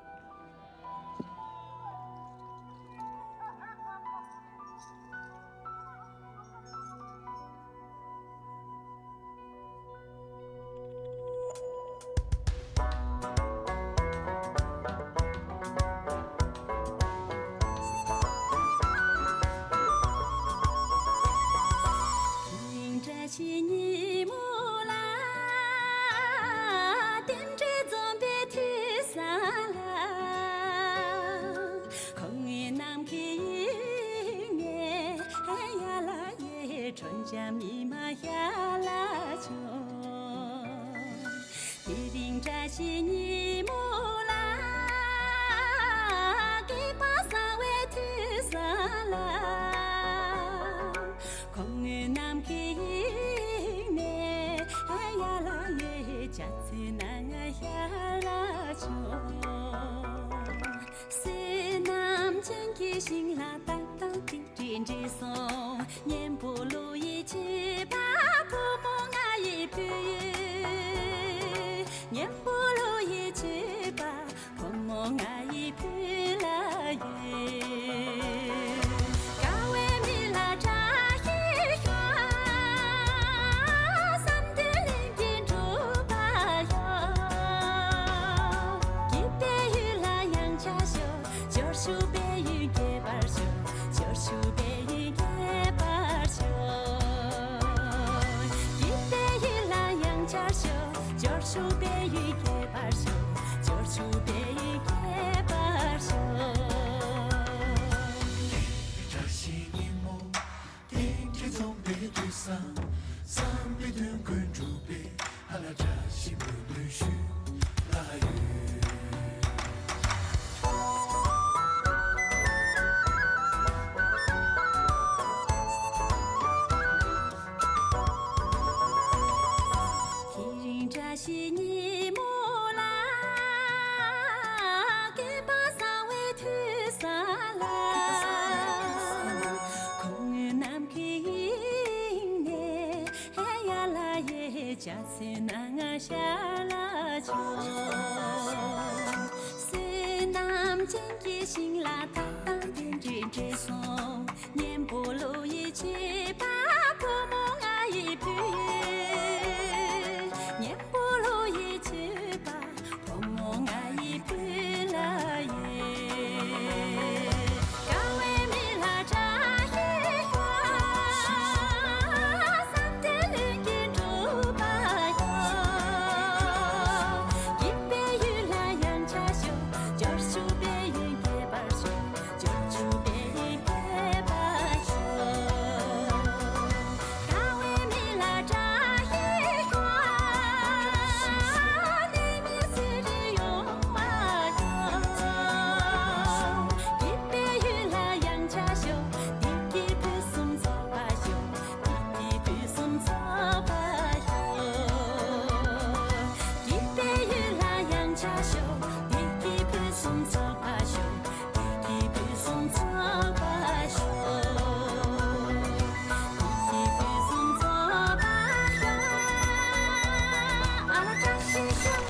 ཡིས་རྒྱས་པར་ཤོག་འབྱོར་ཕྱུག་པའི་ཡིས་རྒྱས་པར་ཤོག་བཀྲ་ཤིས་ཉིན་མོ། དེང་གི་འཛོམས་པའི་དུས་བཟང་། བསམ་པའི་དོན་ཀུན་འགྲུབ་པའི། ཧ་ལ་བཀྲ་ཤིས་འབོད་སྐུལ་ཞུ་ལ་ཡོད། དེ་རིང་བཀྲ་ཤིས་ཉིན་མོ་ལ། སྐལ་པ་བཟང་བའི་དུས་བཟང་ལ། ཁོང་ནམ་མཁའི་དབྱིངས་ནས། ཧེ་ཡ་ལ་ཡེ་འཇའ་ཚོན་ནང་ང་ཤར་ལ་བྱོན། བསོད་ནམས་ཅན་གྱི་ཞིང་ལ་ཐག་དང་རྟེན་འབྲེལ་འགྲིག་སོང་། གཉེན་པོ་བློ་ཡིས་བྱེད་པ་བུ་མོ་ང་ཡིས་ཕུལ་ཡོད། གཉེན་པོ་བློ་ཡིས་བྱེད་པ། བུ་མོ་ང་ཡི་བུ་ལ་ཡོད། དགའ་བའི་མི་ལ་བཀྲ་ཤིས་ཤོག་བསམ་དོན་ལྷུན་གྱིས་འགྲུབ་པར་ཤོག་སྐྱིད་པའི་ཡུལ་ལ་ཡང་བཀྲ་ཤོག་འབྱོར་ཕྱུག་པའི་ཡུལ་རྒྱས་པར་ཤོག་འབྱོར་ཕྱུག་པའི་ཡིད་སྐྱོ་བ་ཤོག་དགའ་བའི་མི་ལ་བཀྲ་ཤིས་ཤོག་ནད་མེད་ཚེ་རིང་ཡོང་བ་ཤོག་སྐྱིད་པའི་ཡུལ་ལ་ཡང་བཀྲ་ཤོག་བདེ་སྐྱིད་ཕུན་སུམ་ཚོགས་པ་ཤོག་བདེ་སྐྱིད་ཕུན་སུམ་ཚོགས་པ་ཤོག་སྐྱིད་པའི་ཡུལ་ལ་ཡང་བཀྲ་ཤོག་བདེ་སྐྱིད་ཕུན་སུམ་ཚོགས་པ་ཤོག་བདེ་སྐྱིད་ཕུན་སུམ་ཚོགས་པ་ཤོག་བདེ་སྐྱིད་ཕུན་སུམ་ཚོགས་པ་ཤོག་ཨ་ལ་བཀྲ་ཤིས་ཤོག་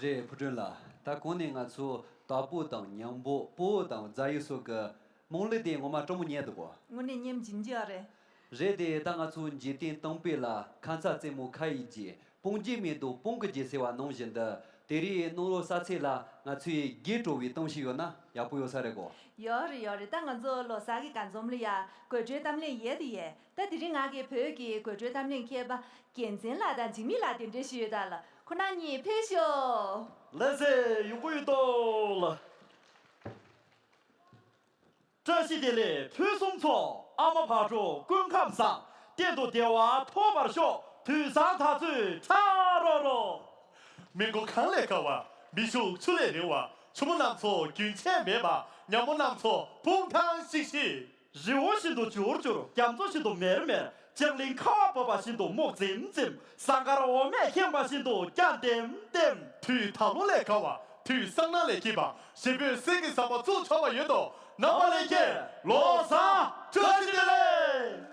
རེད། ཕུར་སྒྲོན་ལགས། ད་གོང་ནས་ང་ཚོ་དྭགས་པོ་དང་ཉམས་པོ། སྤོ་བོ་དང་རྫ་ཡུལ་སོགས་ཀྱི་རྨོངས་ལུགས་དེ་ངོ་མ་སྤྲོ་མོ་རྙེད་འདུག་གོ། དངོས་གནས་སྙེམས་འཇིགས་འཇིགས་རེད། རེད་དེ། ད་ང་ཚོ་འཇིག་རྟེན་སྟོང་པའི་ལ། ཁ་ཚ་རྩེད་མོ་ཁ་ཡི་རྗེས། སྤོང་རྒྱུ་མེད་དོ་སྤོང་གི་རྗེས་ཟེར་བ་ནང་བཞིན་དུ། དེ་རིང་གནམ་ལོ་གསར་ཚེས་ལ་ང་ཚོས་རྒྱས་སྤྲོ་བའི་གཏམ་ཞིག་ཡོད་ན་ཡག་པོ་ཡོད་ས་རེད་གོ། ཡོད་རེད་ཡོད་རེད། ད་ང་ཚོ་ལོ་གསར་གྱི་དགའ་འཛོམས་ལ་ཡ་དགོད་བྲོའི་གཏམ་གླེང་ཡོད་དེ་ཡོད། ད་དེ་རིང་ང་གིས་བོད་ཀྱི་དགོད་བྲོའི་གཏམ་གླེང་མཁས་པ་རྒྱལ་མཚན་ལགས་དང་འཇིགས་མེད་ལགས་གདན་འདྲེན་ཞུས་ཡོད། ད་ལ་ཁོ་རང་གཉིས་ཕེབས་ཤོག་ལགས་སེ། ཡོང་གི་ཡོད་དོ་ལགས། བཀྲ་ཤིས་བདེ་ལེགས་ཕུན་སུམ་ཚོགས། ཨ་མ་བག་དྲོ་སྐུ་ཁམས་བཟང་། གཏན་དུ་བདེ་བ་ཐོབ་པར་ཤོག་དུས་བཟང་དར་ཚུལ་ཁྲ་རོ་རོ། མི་མགོ་གངས་ལས་དཀར་བ། མི་ཤུགས་ཆུ་ལས་རིང་བ། ཆུ་མོ་རྣམ་ཚོ་རྒྱུན་ཆད་མེད་པ། ཉ་མོ་རྣམ་ཚོ་བུང་ཐང་ཤིག་ཤིག་རི་བོ་བཞིན་དུ་བྱུར་བྱུར། རྒྱ་མཚོ་བཞིན་དུ་མེར་མེར། ལྕང་གླིང་ཁ་བ་བབས་པ་བཞིན་དུ་རྨོག་འཛིམ་འཛིམ། ཟངས་དཀར་འོ་མས་ཁེངས་པ་བཞིན་དུ་སྐྱ་ལྡེམ་ལྡེམ། དུས་ད་ལོ་ལས་དགའ་བ། དུས་སང་གནངས་ལས་སྐྱིད་པ། གཞིས་སྤོས་གསེར་གྱི་ཟམ་པ་བཙུགས་ཆོག་པ་ཡོད་དོ། ནང་པ་ལྷན་རྒྱས་ལོ་གསར་བཀྲ་ཤིས་བདེ་ལེགས།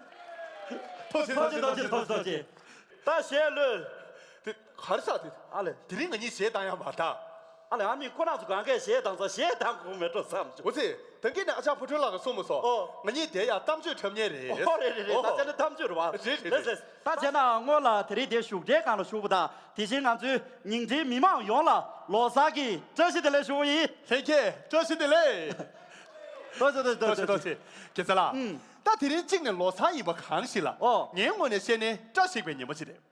ཐུགས་རྗེ་ཆེ། ཐུགས་རྗེ་ཆེ། ཐུགས་རྗེ་ཆེ། ཐུགས་རྗེ་ཆེ། ད་གཞས་ལོས། དེ་ག་རེ་ཟེར་དེ། ཨ་ལས། དེ་རིང་ང་གཉིས་གཞས་བཏང་ཡག་མ་བཏང་། ཨ་ལས། ཨ་མི་ཁོ་རང་ཚོ་གང་གས་གཞས་བཏང་ས། གཞས་བཏང་དགོས་མེད་འགྲོ་བསམ་བྱུང་། འོ་ཙི། ད་གིན་ནས་ཨ་ཅག་ཕུར་སྒྲོན་ལགས་ཀྱིས་གསུངས་མ་སོང་། ཨོ། ང་གཉིས་དེ་ཡང་གཏམ་བརྗོད་འཁྲབ་མཁན་རེད། ཨོ་རེད་རེད་རེད། ཨོ། ད་བྱས་ན་གཏམ་བརྗོད་རེད་བ། རེད་རེད་རེད། ལགས་སེ། ད་བྱས་ན་སྔོན་ལ་དེ་རིང་དེ་བཞུགས་གྲལ་སྒང་ལ་བཞུགས་པ་དང་། དེ་བཞིན་ང་ཚོའི་ཉིང་ཁྲིའི་མི་མང་ཡོངས་ལ་ལོ་གསར་གྱི་བཀྲ་ཤིས་བདེ་ལེགས་ཞུ་བ་ཡིན། ལྷན་རྒྱས་བཀྲ་ཤིས་བདེ་ལེགས། ཐུགས་རྗེ་ཆེ། ཐུགས་རྗེ་ཆེ། ཐུགས་རྗེ་ཆེ། དགེ་རྩ་ལགས། ཨུམ། ད་དེ་རིང་གཅིག་ནས་ལོ་གསར་ཡིན་པ་གང་ཞིག་ལ། ཨོ། ངའི་ངོས་ནས་བཤད་ན་བཀྲ་ཤིས་པའི་ཉིན་མོ་ཅིག་རེད།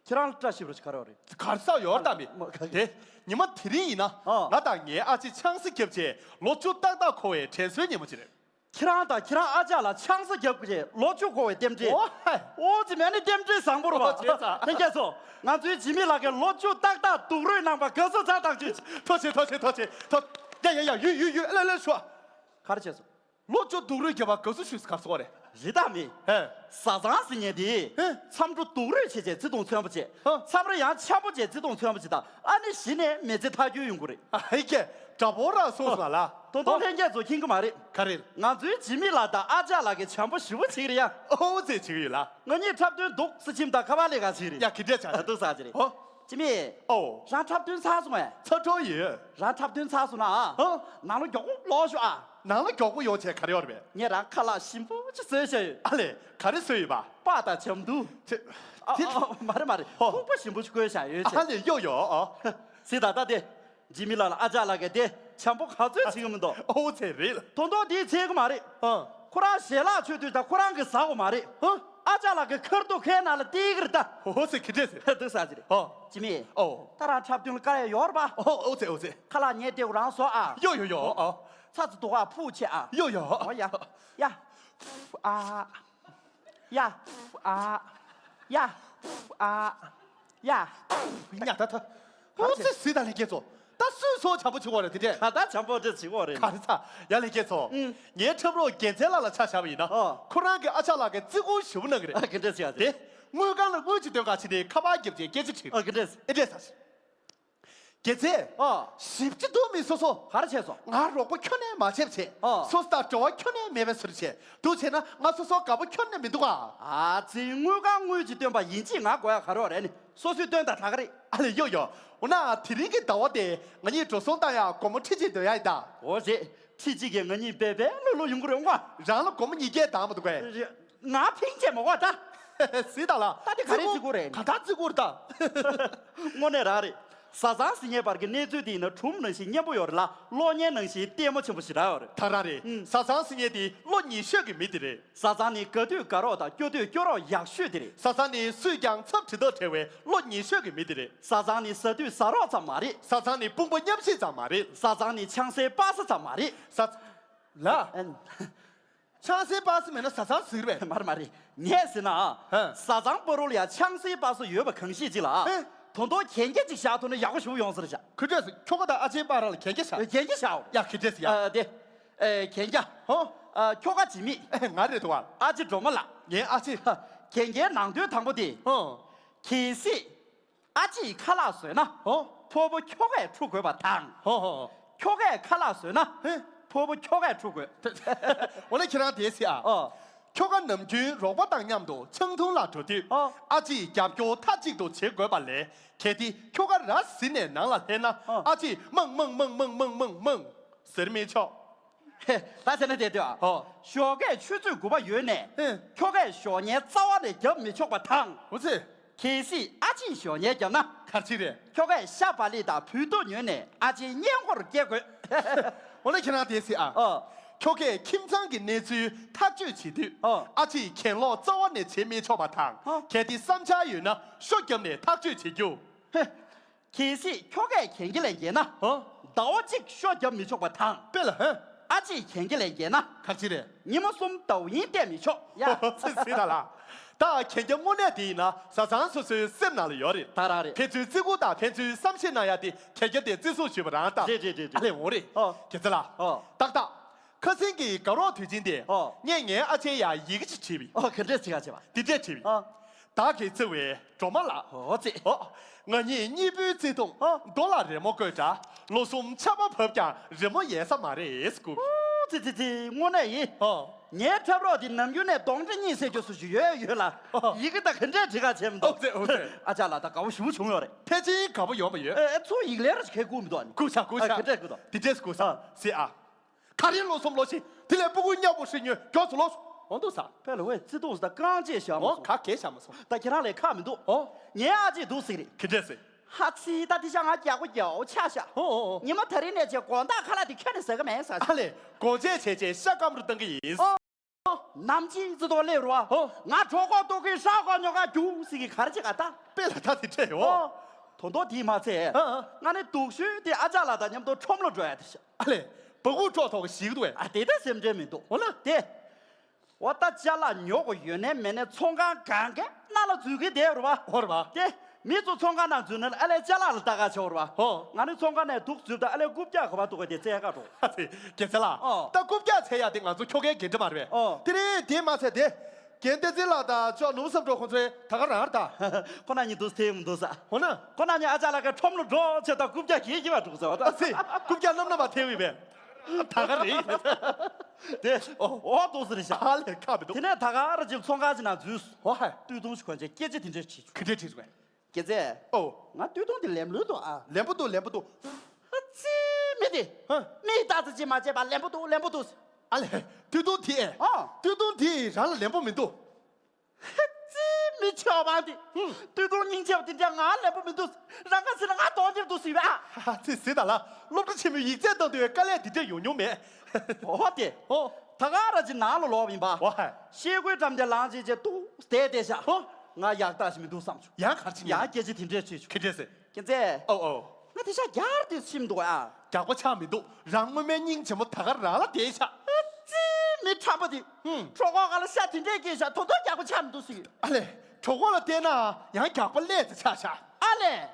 ཁྱེད་རང་ལ་བཀྲ་ཤིས་པ་ཞིག་ག་རེ་ཡོད་རེད། ག་རེ་ཟེར་ཡོད་ད་མི། མ་ག་དེ། ཉི་མ་དེ་རིང་ཡིན་ན། ཨ། ང་དང་ངའི་ཨ་ཅེ་ཆང་ས་བརྒྱབ་བྱས་ལོ་བཅུ་ཏག་ཏག་འཁོར་བའི་དྲན་གསོའི་ཉིན་མོ་ཅིག་རེད། ཁྱེད་རང་དང་ཁྱེད་རང་ཨ་ཅག་ལ་ཆང་ས་བརྒྱབ་བྱས་ལོ་བཅུ་འཁོར་བའི་རྟེན་འབྲེལ། ཨོ་ཧེ། ཨོ་ཙི། མེད་ནི་རྟེན་འབྲེལ་བཟང་པོ་རེད་བ། ཨོ་ཙི་ཙི། ལྷན་རྒྱས་ཚོ། ང་ཚོའི་འཇིགས་མེད་ལགས་ཀྱིས་ལོ་བཅུ་ཏག་ཏག་སྡུག་རུས་གནང་བར་དགའ་བསུ་ཚར་ཐག་ཆོད། ཐུགས་རྗེ་ཆེ། ཐུགས་རྗེ་ཆེ། ཐུགས་རྗེ་ཆེ། ཐུགས། ཡ་ཡ་ཡ། ཡུ་ཡུ་ཡུ། ལེ་ལེ་ཤོག་ག་རེ་བྱས་སོང་། ལོ་བཅུ་སྡུག་རུས་བརྒྱབ་པ་དགའ་བསུ་ཞུས་ཟེར་ག་རེ་ཟེར་དགོས་རེད། རེད་ད་མི། ཧེ། བཟའ་ཚང་ཟེར་མཁན་དེ། ཧེ། མཚམས་འགྲོ་སྡུག་རུས་བྱས་བྱས་བརྩེ་དུང་མཚོན་པོ་བྱས། ཧ། མཚམས་རེ་ཡང་འཆམ་པོ་བྱས་བརྩེ་དུང་མཚོན་པོ་བྱས་དང་། ཨ་ནི་གཞི་ནས་མི་ཚེ་མཐའ་འཁྱོལ་ཡོང་གི་རེད། ཨ་ཧེ་ཀྱེ། དྲག་པོ་རང་གསུངས་སོང་ལ། ད་དུང་ལྷན་རྒྱས་ཚོ་མཁྱེན་གི་མ་རེད། ག་རེ། ང་ཚོའི་འཇིགས་མེད་ལགས་དང་ཨ་ཅག་ལགས་ཀྱིས་བྱམས་པོ་ཞེ་པོ་བྱེད་ཀྱི་རེད་ཡ། ཨོ་ཙི། བྱེད་ཀྱི་ཡོད་ལ། ང་གཉིས་འཁྲབ་སྟོན་འདུག་ཟེར་ཕྱིན་ད་ཁ་པར་ལས་ཀ་བྱེད་ཀྱི་རེད། ཡ། གི་འདྲས་ཆགས། ད་འདུག་ཟེར་གྱི་རེད། ཨོ། འཇིགས་མེད། ཨོ། རང་འཁྲབ་སྟོན་ཚར་སོང་ངས། ཚར་འགྲོ་ཡོད། རང་འཁྲབ་སྟོན་ཚར་སོང་ན་ཨ། ཧ། ནང་ལ་མགྱོགས་པོ་ལོག་ཤོག་ཨ། ནང་ལ་མགྱོགས་པོ་ཡོང་བྱས་ག་རེ་ཡོད་རེད་པས། ངས་རང་ཁ་ལག་ཞིམ་པོ་ཅིག་བཟོས་བཞག་ཡོད། ཨ་ལས། ག་རེ་བཟོས་ཡོད་པ། སྤགས་དང་བྱམ་དུ། ཅེ། ཨ་དེ། ཨ། མ་རེད་མ་རེད། ཧོ། ཁུག་པ་ཞིམ་པོ་ཞིག་བསྐོལ་བཞག་ཡོད་ཨ་ཅེ། ཨ་ལས། ཡོ་ཡོ། ཨ། ཟེར་ད་ལྟ་དེ། འཇིགས་མེད་ལགས་ལ་ཨ་ཅག་ལགས་ཀྱིས་དེ་བྱམས་པོ་ག་ཚོད་བྱེད་ཀྱི་མི་འདུག་ཨོ་ཙི། རེད་ལ། ད་དུང་དེ་བྱེད་ཀྱི་མ་རེད། ཨ། ཁོ་རང་ཞལ་ལག་མཆོད་དུས་ད་ཁོ་རང་གིས་ཟ་དགོས་མ་རེད། ཨ། ཨ་ཅག་ལགས་ཀྱི་ཁ་ཐུག་ཁའི་ནང་ལ་ཏིག་རེད་ད། ཨོ་ཙི་ཁི་འདྲས་ཟེར། འདུག་ས་ཅི་རེད། ཨོ། ཅི་མི། ཨོ། ད་རང་འཁྲབ་སྟོན་ལ་དཀའ་ལས་ཡོད་རེད་པ། ཨོ་ཨོ་ཙི་ཨོ་ཙི། ཁ་ལག་ཉལ་བདེ་བོ་རང་བཟོ་ཨ། ཡོ་ཡོ་ཡོ་ཨོ། ཚ་ཚ་འདུག་ཨ་ཕུག་ཆེ་ཨ། ཡོ་ཡོ་ཨོ། ཨོ་ཡ། ཡ། ཨ། ཡ། ཨ། ཡ། ཨ། ཡ། ཉ་ད་ད། ཨོ་ཙི་ཟི་ད་ལས་སྐྱེ་ཚོ། ད་སུས་སོ་བྱམས་པོ་བྱེད་དགོས་རེད་དེ་འདྲས། ག་ད་བྱམས་པོ་འདྲ་བྱེད་དགོས་རེད། ག་རེ་ཚ། ཡ་ལས་སྐྱེ་ཚོ། ཨུང་། ངའི་འཁྲབ་རོགས་རྒྱལ་མཚན་ལགས་ལ་ཆ་བཞག་པ་ཡིན་ན། ཨོ། ཁོ་རང་གི་ཨ་ཅག་ལགས་ཀྱི་བརྩི་བཀུར་ཞུ་གནང་གི་རེད། ཨ་གི་འདྲས་ཟེར་ཡ་དེ། དེ། དངུལ་ཁང་ལ་དངུལ་གྱི་དོན་ག་ཕྱིན་ནས་ཁ་པར་རྒྱབ་བྱས་སྐད་ཆ་དྲིས། ཨ་གི་འདྲས། ཨེ་འདྲས་ཟེར། རྒྱལ་མཚན། ཨོ། ཞིབ་ཅི་འདུག་མི་སོ་སོ། ག་རེ་བྱས་སོང་། ང་རོགས་པ་ཁྱོན་ནས་མ་བྱས་པ་བྱས། ཨོ། སོ་སོ་དང་འབྲེལ་བ་ཁྱོན་ནས་མེད་པའི་བཟོ་འདྲ་བྱས། འདུག་བྱས་ན་ང་སོ་སོ་དགའ་པོ་ཁྱོན་ནས་མི་འདུག་ཨ། ཨ་ཙི་དངུལ་ཁང་དངུལ་གྱིས་བཏོན་པ་ཡིན་གཅིག་ང་དགོས་ཡ་ག་རེ་ཡོད་རེད་ནི། སོ་སོས་བཏོན་དང་དྲག་གི་རེད། ཨ་ལེ་ཡོ་ཡོ། འོ་ན་དེ་རིང་གི་ཟླ་བ་དེ་ང་གཉིས་འགྲོ་སོང་བཏང་ཡ་སྒོར་མོ་ཁྲི་གཅིག་འདོན་ཡ་ཡིན་ད། འོ་རེད། ཁྲི་གཅིག་གིས་ང་གཉིས་འབད་པས་ལོ་ལོ་ཡོང་གི་རེད་འོང་ག། རང་ལ་སྒོར་མོ་ཉིས་བརྒྱ་བཏང་མ་འདུག་གས། ང་ཕིང་བྱས་མ་གོ་ད། ཟི་ད་ལ། ད་དེ་ག་རེ་བརྩི་བཀུར་རེད། ག་ད་བརྩི་བཀུར་ད། དངོས་གནས་རང་རེད། བཟའ་ཚང་ཟེར་མཁན་བར་གྱི་གནས་ཚུལ་དེ་ཡིན་ན་སྒྲུང་ནང་བཞིན་སྙན་པོ་ཡོད་རེད་ལ་གློག་བརྙན་ནང་བཞིན་ལྟད་མོ་ཆེན་པོ་ཞེ་དྲག་ཡོད་རེད། ད་རང་རེད། ཨུམ། བཟའ་ཚང་ཟེར་མཁན་དེ་བློ་ཉེ་ཤོས་ཀྱི་མི་དེ་རེད། བཟའ་ཚང་ནི་དགའ་དུས་དགའ་རོགས་དང་སྐྱོ་དུས་སྐྱོ་རོགས་ཡག་ཤོས་དེ་རེད། བཟའ་ཚང་ནི་སུས་ཀྱང་ཚབ་དྲི་དག་བྲལ་བའི་བློ་ཉེ་ཤོས་ཀྱི་མི་དེ་རེད། བཟའ་ཚང་ནི་ཟ་དུས་ཟ་རོགས་ཙམ་མ་རེད། བཟའ་ཚང་ནི་དཔུང་པ་མཉམ་བཞེས་ཙམ་མ་རེད། བཟའ་ཚང་ནི་ཆང་སའི་པ་སེ་ཙམ་མ་རེད། བཟའ་ཚ། ལ། ཨན། ཆང་སའི་པ་སེ་མེད་ན་བཟའ་ཚང་ཟེར་བས། མ་རེད་མ་རེད། ངས་ཟེར་ན། ཧ། བཟའ་ཚང་བར་ལ་ཡ་ཆང་སའི་པ་སེ་ཡོད་པ་གང་ཤེས་ཅིག་ལ། ཧེ། དོན་དོ་གན་རྒྱ་ཅིག་བཞག་ཐུབ་ན་ཡག་པོ་ཞིག་ཡོང་ས་རེད་ཤག་ཁུ་ཁྲོས་སུ་ཁྱོ་ག་དང་ཨ་ཆེན་པ་ར་ལ་གན་རྒྱ་བཞག་གན་རྒྱ་བཞག་ཡ་ཁི་ཁྲེས་ཡ། ཨ་དེ། ཨེ་གན་རྒྱ། ཧོ། ཨ་ཁྱོ་ག་ཇི་མི། ང་རེད་དོ་བ། ཨ་ཅེ་སྒྲོལ་མ་ལགས། ངའི་ཨ་ཅེ། གན་རྒྱའི་ནང་དོན་དང་པོ་དེ། ཧོ། གལ་སྲིད། ཨ་ཅེ་ཡིས་ཁ་ལག་བཟོས་ན། ཧོ། ཕོ་བོ་ཁྱོ་གས་འཁྲུ་དགོས་པ་དང་། ཧོ་ཧོ། ཁྱོ་གས་ཁ་ལག་བཟོས་ན། ཧེ། ཕོ་བོ་ཁྱོ་གས་འཁྲུ་དགོས། འོ་ན་ཁྱེད་རང་དེ་ཟེར་ཨ། ཨོ། ཁྱོ་ག་ནམ་རྒྱུན་རོགས་པ་དང་མཉམ་དུ་ཆང་འཐུང་ལ་འགྲོ་དུས། ཨོ། ཨ་ཅེ་ཡིས་རྒྱབ་སྐྱོར་མཐའ་གཅིག་ཏུ་བྱེད་དགོས་པ་ལས། གལ་ཏེ་ཁྱོ་ག་ར་ཟིན་ནས་ནང་ལ་ལྷན་ན། ཨོ། ཨ་ཅེ་ཡིས་མང་མང་ཟེར་མི་ཆོག་ཧེ། ད་བྱས་ན་དེ་ལྟོས་ཨ། ཨོ། ཞོགས་ཀས་ཆུ་ཚོད་དགུ་པ་ཡོལ་ནས། ཧེ། ཁྱོ་གས་ཞོགས་ཉལ་རྩ་བ་ནས་རྒྱབ་མི་ཆོག་པ་དང་། འོ་ཙི། གལ་སྲིད་ཨ་ཅེས་ཞོགས་ཉལ་བརྒྱབ་ན། ག་རེ་བྱེད་རེད། ཁྱོ་གས་ཤ་བག་ལེབ་དང་བུལ་ཏོག་ཉོས་ནས་ཨ་ཅེའི་སྔས་མགོར་སྐྱེལ་དགོས། འོ་ན་ཁྱེད་རང་དེ་ཟེར་ཨ། ཨོ། ཁྱོ་གས་ཁྱིམ་ཚང་གི་གནས་ཚུལ་ཐག་གཅོད་བྱེད་དུས། ཨོ། ཨ་ཅེས་གྱེན་ལོག་རྩ་བ་ནས་བྱེད་མི་ཆོག་པ་དང་། ཨོ། གལ་ཏེ་བསམ་འཆར་ཡོད་ན་ཤོ་བརྒྱབ་ནས་ཐག་གཅོད་བྱེད་རྒྱུ། ཧེ། གལ་སྲིད་ཁྱོ་གས་གན་རྒྱ་ལ་འགྱེལ་ན། ཨོ། ཟླ་བ་གཅིག་ཤོ་བརྒྱབ་མི་ཆོག་པ་དང་། དཔེ་ལ་ཧེ། ཨ་ཅེས་གན་རྒྱ་ལ་འགྱེལ་ན། ག་རེ་བྱེད་རེད། ཉི་མ་གསུམ་ཟླ་བ་ཡིན་བལྟས་མི་ཆོག་ཡ། ཙི་ཙི་ད་ལ། ད་གན་རྒྱ་དངོས་གནས་དེ་ཡིན་ན་བཟའ་ཚང་སོ་སོའི་སེམས་ནང་ལ་ཡོད་རེད། ད་རང་རེད། ཕན་ཚུན་བརྩི་བཀུར་དང་ཕན་ཚུན་བསམ་ཤེས་གནང་ཡ་དེ་གན་རྒྱ་དེ་བརྩི་སྲུང་ཞུས་པ་རང་ད། རེད་རེད་རེད་རེད། ཨ་ལས་འོང་རེད། ཨོ། རྒྱལ་ཚ་ལགས། ཨོ། ཏག་ཏག་ཁ་སང་གི་དགའ་རོགས་དུས་ཆེན་དེ། ཨོ། ངས་ངའི་ཨ་ཅེ་ཡ་ཡི་གེ་ཅིག་བྲིས་པ་ཡིན། ཨོ་ག་འདྲས་བྱེད་ག་བྱེད་པ། འདི་འདྲས་བྲིས་པ་ཡིན། ཨོ། བདག་གིས་བརྩེ་བའི་སྒྲོལ་མ་ལགས། ཨོ་ཙི། ཨོ། ང་གཉིས་གཉིས་པོའི་བརྩེ་དུང་། ཨོ། རྡོ་ལ་རི་མོ་བརྐོས་འདྲ། ལོ་གསུམ་ཆར་པ་བབས་ཀྱང་རི་མོ་ཡལ་ས་མ་རེད་སྐུ། ཨོ་ཙི་ཙི་ཙི་དངོས་གནས་ཡིན། ཨོ། ངའི་འཁྲབ་རོགས་འདི་ནམ་རྒྱུན་ནས་གདོང་འདྲེ་གཉིད་སད་རྒྱུ་བཟོ་རྒྱུ་ཡོད་ཡོད་ལ། ཨོ། ཡི་གེ་ད་ག་འདྲས་བྲིས་ག་བྱས་མི་འདུག་ཨོ་ཙི་ཨོ་ཙི། ཨ་ཅག་ལགས་ད་དགའ་བོ་ཞེ་པོ་བྱུང་ཡོད་རེད། ཕལ་ཆེར་དགའ་པོ་ཡོད་མ་ཡོད། ཨེ་ཚུར་ཡིག་ལན་ར་ཞིག་ཁས་བསྐུར་མི་འདུག་ཨ་ནི། བསྐུར་ཤག་བསྐུར་ཤག་ག་འདྲས་བསྐུར་འདུག་འདི་འདྲས་བསྐུར་ཤག་ཨ། ཟེར་ཨ། ག་རེ་ལོ་གསུམ་ལོ་ཕྱིན་དེ་ལས་སྤུ་གུ་མཉམ་པོ་ཧྲིལ་ཉོས་མགྱོགས་སུ་ལོག་སོང་། འོང་འདུག་ས། དཔེ་ལ་ཝེ་བརྩེ་དུང་ཟེར་ད་རྐང་རྗེས་བཞག་མ་འོ་སོང་། ག་གས་བཞག་མ་སོང་། ད་ཁྱེད་རང་ལས་ཁག་མི་འདུག་ཨོ། ངའི་ཨ་ཅེས་འདུག་ཟེར་གི་རེད། ག་འདྲས་ཟེར། ཧ་ཚི་ད་དེ་ཤ་ང་རྒྱག་པོ་རྒྱག་པོ་ཆགས་ཤག་ཨོ་ཨོ་ཨོ། ཉི་མ་ད་རིང་ནས་བྱས་དགོང་དག་ཁ་ལག་དེ་ཁྱོན་ནས་ཟ་གི་མེད་ཟེར་ཤག་ཨ་ལས་དགོང་ཆས་བྱས་བྱས་ཤ་སྐམ་རུ་བཏང་གི་ཡིན། ཨོ། ནམ་ཅིག་བརྩེ་དུང་སླེབས་རུ་བ། ཨོ། ང་གྲོད་ཁོག་ལྟོགས་གི་ཤ་ཁོག་ཉོ་ག་རྒྱུགས་ཟེར་གི་ག་རེ་བྱེད་ག་ད། དཔེ་ལ་ད་དེ་འདྲས་ཡོད། ཨོ། དོན་དོ་དེས་མ་ཚད། ཨ་ཨ། ང་ནི་སྡུག་ཤོས་དེ་ཨ་ཅག་ལགས་དང་མཉམ་དུ་ཁྲོམ་ལ་འགྲོ་ཡ་དེ་ཤག་ཨ་ལས། སྦ་ཁུག་ཁྲོག་ཐོག་གི་ཞིག་འདུག་བས། ཨ་དེ་ད་སེམས་ཁྲལ་མི་འདུག་འོ་ན། དེ། འོ་ད་ཅ་ལག་ཉོ་དགོས་ཡོད་ནའི་མེད་ནའི་ཚོང་ཁང་གང་གའི་ནང་ལ་འཛུལ་གི་བསྡད་རེད་བ། འོ་རེད་བ། དེ། མི་ཚོ་ཚོང་ཁང་ནང་འཛུལ་ན་ཨ་ལས་ཅ་ལག་ལ་ལྟ་ག་ཆོག་རེད་བ། ཧོ། ང་ནི་ཚོང་ཁང་ནས་འདུག་འཛུལ་ད་ཨ་ལས་རྐུབ་བཀྱག་ག་བ་འདུག་ག་དེ་བཙལ་ག་འགྲོ། ཨ་ཙི། རྒྱལ་ཚ་ལགས། ཨོ། ད་རྐུབ་བཀྱག་བཙལ་ཡ་དེ་ང་ཚོ་ཁྱོ་གའི་འགན་འཁྲི་མ་རེད་པས། ཨོ། དེ་རིང་དེ་མ་ཚད་དེ། རྒན་བསྟན་འཛིན་ལགས་དང་ཅོག་ནོར་བུ་བསམ་གྲུབ་ཁོང་ཚོའི་ད་ག་རང་རེད་ད། ཁོ་ན་གཉིས་འདུག་ཐེ་ཡོང་འདུག་ས། འོ་ན། ཁོ་ན་གཉིས་ཨ་ཅག་ལགས་ཀྱི་ཁྲོམ་ལ་འགྲོ་ཆེ་ད་རྐུབ་བཀྱག་གིས་ཀྱི་བ་འགྲོ་ཟེར་བ་ད། ཨ་ཙི། རྐུབ་བཀྱག་རྣམ་རྣམ་པ་ཐེ་བས་པས། ད་ག་རེད། དེ། ཨོ། ཨོ་འདུག་ཟེར་ཤག་ཨ་ལས་ཁ་མི་འདུག་དེ་ནས་ད་ག་ར་ཅིག་ཚོང་ཁང་ཅིག་ནང་འཛུལ་སོང་། ཨོ་ཧ། སྟོད་ཐུང་ཞིག་གོན་བྱས་སྐད་ཆ་དེ་འདྲས་བྱེད་བྱུང་། ག་འདྲས་བྱེད་བྱུང་བས། རྒྱལ་མཚན། ཨོ། ང་སྟོད་ཐུང་དེ་ལེམ་ལོས་འདུག་ཨ། ལེམ་པོ་འདུག་ལེམ་པོ་འདུག་ཨ་ཙི་མི་དེ། ཧ། མི་ལྟ་ཙི་ཅི་མ་བྱེད་པ་ལེམ་པོ་འདུག་ལེམ་པོ་འདུག་ཨ་ལས། སྟོད་ཐུང་དེ། ཨ། སྟོད་ཐུང་དེ་རང་ལ་ལེམ་པོ་མི་འདུག་ཨ་ཙི་མི་ཆོག་པ་དེ། ཧུམ། སྟོད་ཐུང་སྙིང་རྗེ་བ་དེ་འདྲ་ང་ལེམ་པོ་མི་འདུག་རང་ག་ཟེར་ན་ང་གདོང་འདིར་འདུག་ཟེར་བས་ཨ། ཨ་ཙི་ཟེར་ད་ལ་སློབ་གྲྭ་ཆེན་མོའི་ཡིག་ཚད་བཏང་དུས་དཀའ་ལས་དེ་འདྲ་ཡོང་མྱོང་མེད། ཨོ་དེ། ཨོ། ད་ག་ར་ཅིག་ནང་ལ་ལོག་ཡིན་པ། ཝ་ཧ། ཤེལ་སྒོའི་འགྲམ་དེ་ལངས་བྱས་བྱས་ཏུ་བསྡད་བསྡད་ཤག་ཧོ། ང་ཡག་རྟགས་ཤིག་མི་འདུག་བསམ་བྱུང་། ཡང་ག་རེ་བྱེད་ཡང་སྐད་ཆ་དེ་འདྲས་བྱས་བྱུང་། ཁྱེད་འདྲས་ཟེར། ཀྱེ་མཚན། ཨོ་ཨོ། ང་དེ་ཤག་རྒྱག་དེ་ཤི་མི་འདུག་ཨ། རྒྱག་པ་ཆགས་མི་འདུག་རང་སྔོན་མའི་སྙིང་རྗེ་མོ་ད་ག་རང་ལ་བསྡད་ཤག་ཨ་ཙི། མི་ཁྲམ་པ་དེ། ཧུམ། གྲོད་ཁོག་སྒང་ལ་ཤ་དེ་འདྲས་སྐྱེས་ཤག་ད་དུང་རྒྱག་པ་ཆགས་མི་འདུག་ཟེར་གི། ཨ་ལས། གྲོད་ཁོག་ལ་བལྟས་ན་ཡང་རྒྱག་པ་ཀླད་ཙམ་ཆགས་ཤག་ཨ་ལས།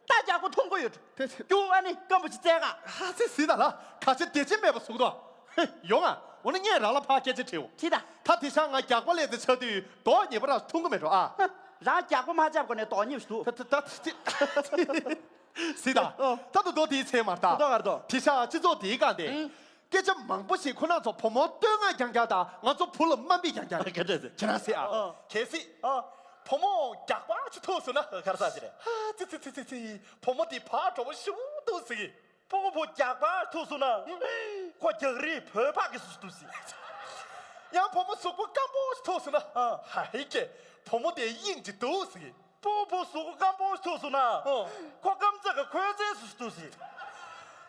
ད་རྒྱག་པ་མཐོང་གི་ཡོད། དེ་ཚེ། རྒྱུ་ཨ་ནི་སྐམ་པོ་ཅིག་བཙལ་ག་ཨ་ཙི་ཟིག་ད་ལ་ག་ཆེ་བདེ་ཆེ་མེད་པ་ཟུག་དོ། ཧེ། ཡོང་ང་། འོ་ན་ངས་རང་ལ་ཕར་སྐད་ཆ་དྲིའོ། དྲིས་ད། ད་དེ་ཤག་ང་རྒྱག་པ་ཀླད་ཙམ་ཆགས་དུས་མདོག་ཉེས་པོ་རང་མཐོང་གི་མེད་འགྲོ་ཨ། རང་རྒྱག་པ་མ་བཅག་གོང་ནས་མདོག་ཉེས་པོ་ཞིག་འདུག་ད་ད་ད་ད། ཟིག་ད། ཨོ། ད་དུ་མདོག་དེའི་ཚེ་མར་ད། མདོག་གར་འདུག་དེ་ཤག་སྤྱི་ཚོགས་དེའི་སྒང་དེ། ཨང་། སྐད་ཆ་མང་པོ་ཞིག་ཁོ་རང་ཚོ་བུ་མོ་བསྟོད་བསྔགས་རྐྱང་རྐྱང་དང་ང་ཚོ་བུ་ལ་དམའ་འབེབས་རྐྱང་རྐྱང་རེད། ག་འདྲ་ཟེར། ཁྱེད་རང་ཟེར་ཨ། ཨ། གལ་སྲིད། ཨ། བུ་མོ་རྒྱགས་པ་ཅིག་ཐུག་སོང་ན་ག་རེ་ཟེར་རེད། ཨ་ཙི་ཙི་ཙི་ཙི། བུ་མོ་དེ་ཕར་འགྲོ་བ་ཞུ་འདུག་ཟེར་གི། སྤུ་གུ་བུ་རྒྱགས་པ་ཐུག་སོང་ན། ཁོ་རྒྱགས་རིགས་བོད་ཕག་གི་སུ་འདུག་ཟེར། ཡང་བུ་མོ་གཟུགས་པོ་སྐམ་པོ་ཞིག་ཐུག་སོང་ན། ཨ། ཧ་ཧི་ཀེ། བུ་མོ་དེ་དབྱིངས་ཅིག་འདུག་ཟེར་གི། སྤུ་གུ་བུ་གཟུགས་པོ་སྐམ་པོ་ཞིག་ཐུག་སོང་ན། ཨོ། ཁོ་སྐམ་ཚད་ཀྱི་ཁོའི་རྩལ་སུ་འདུག་ཟེར།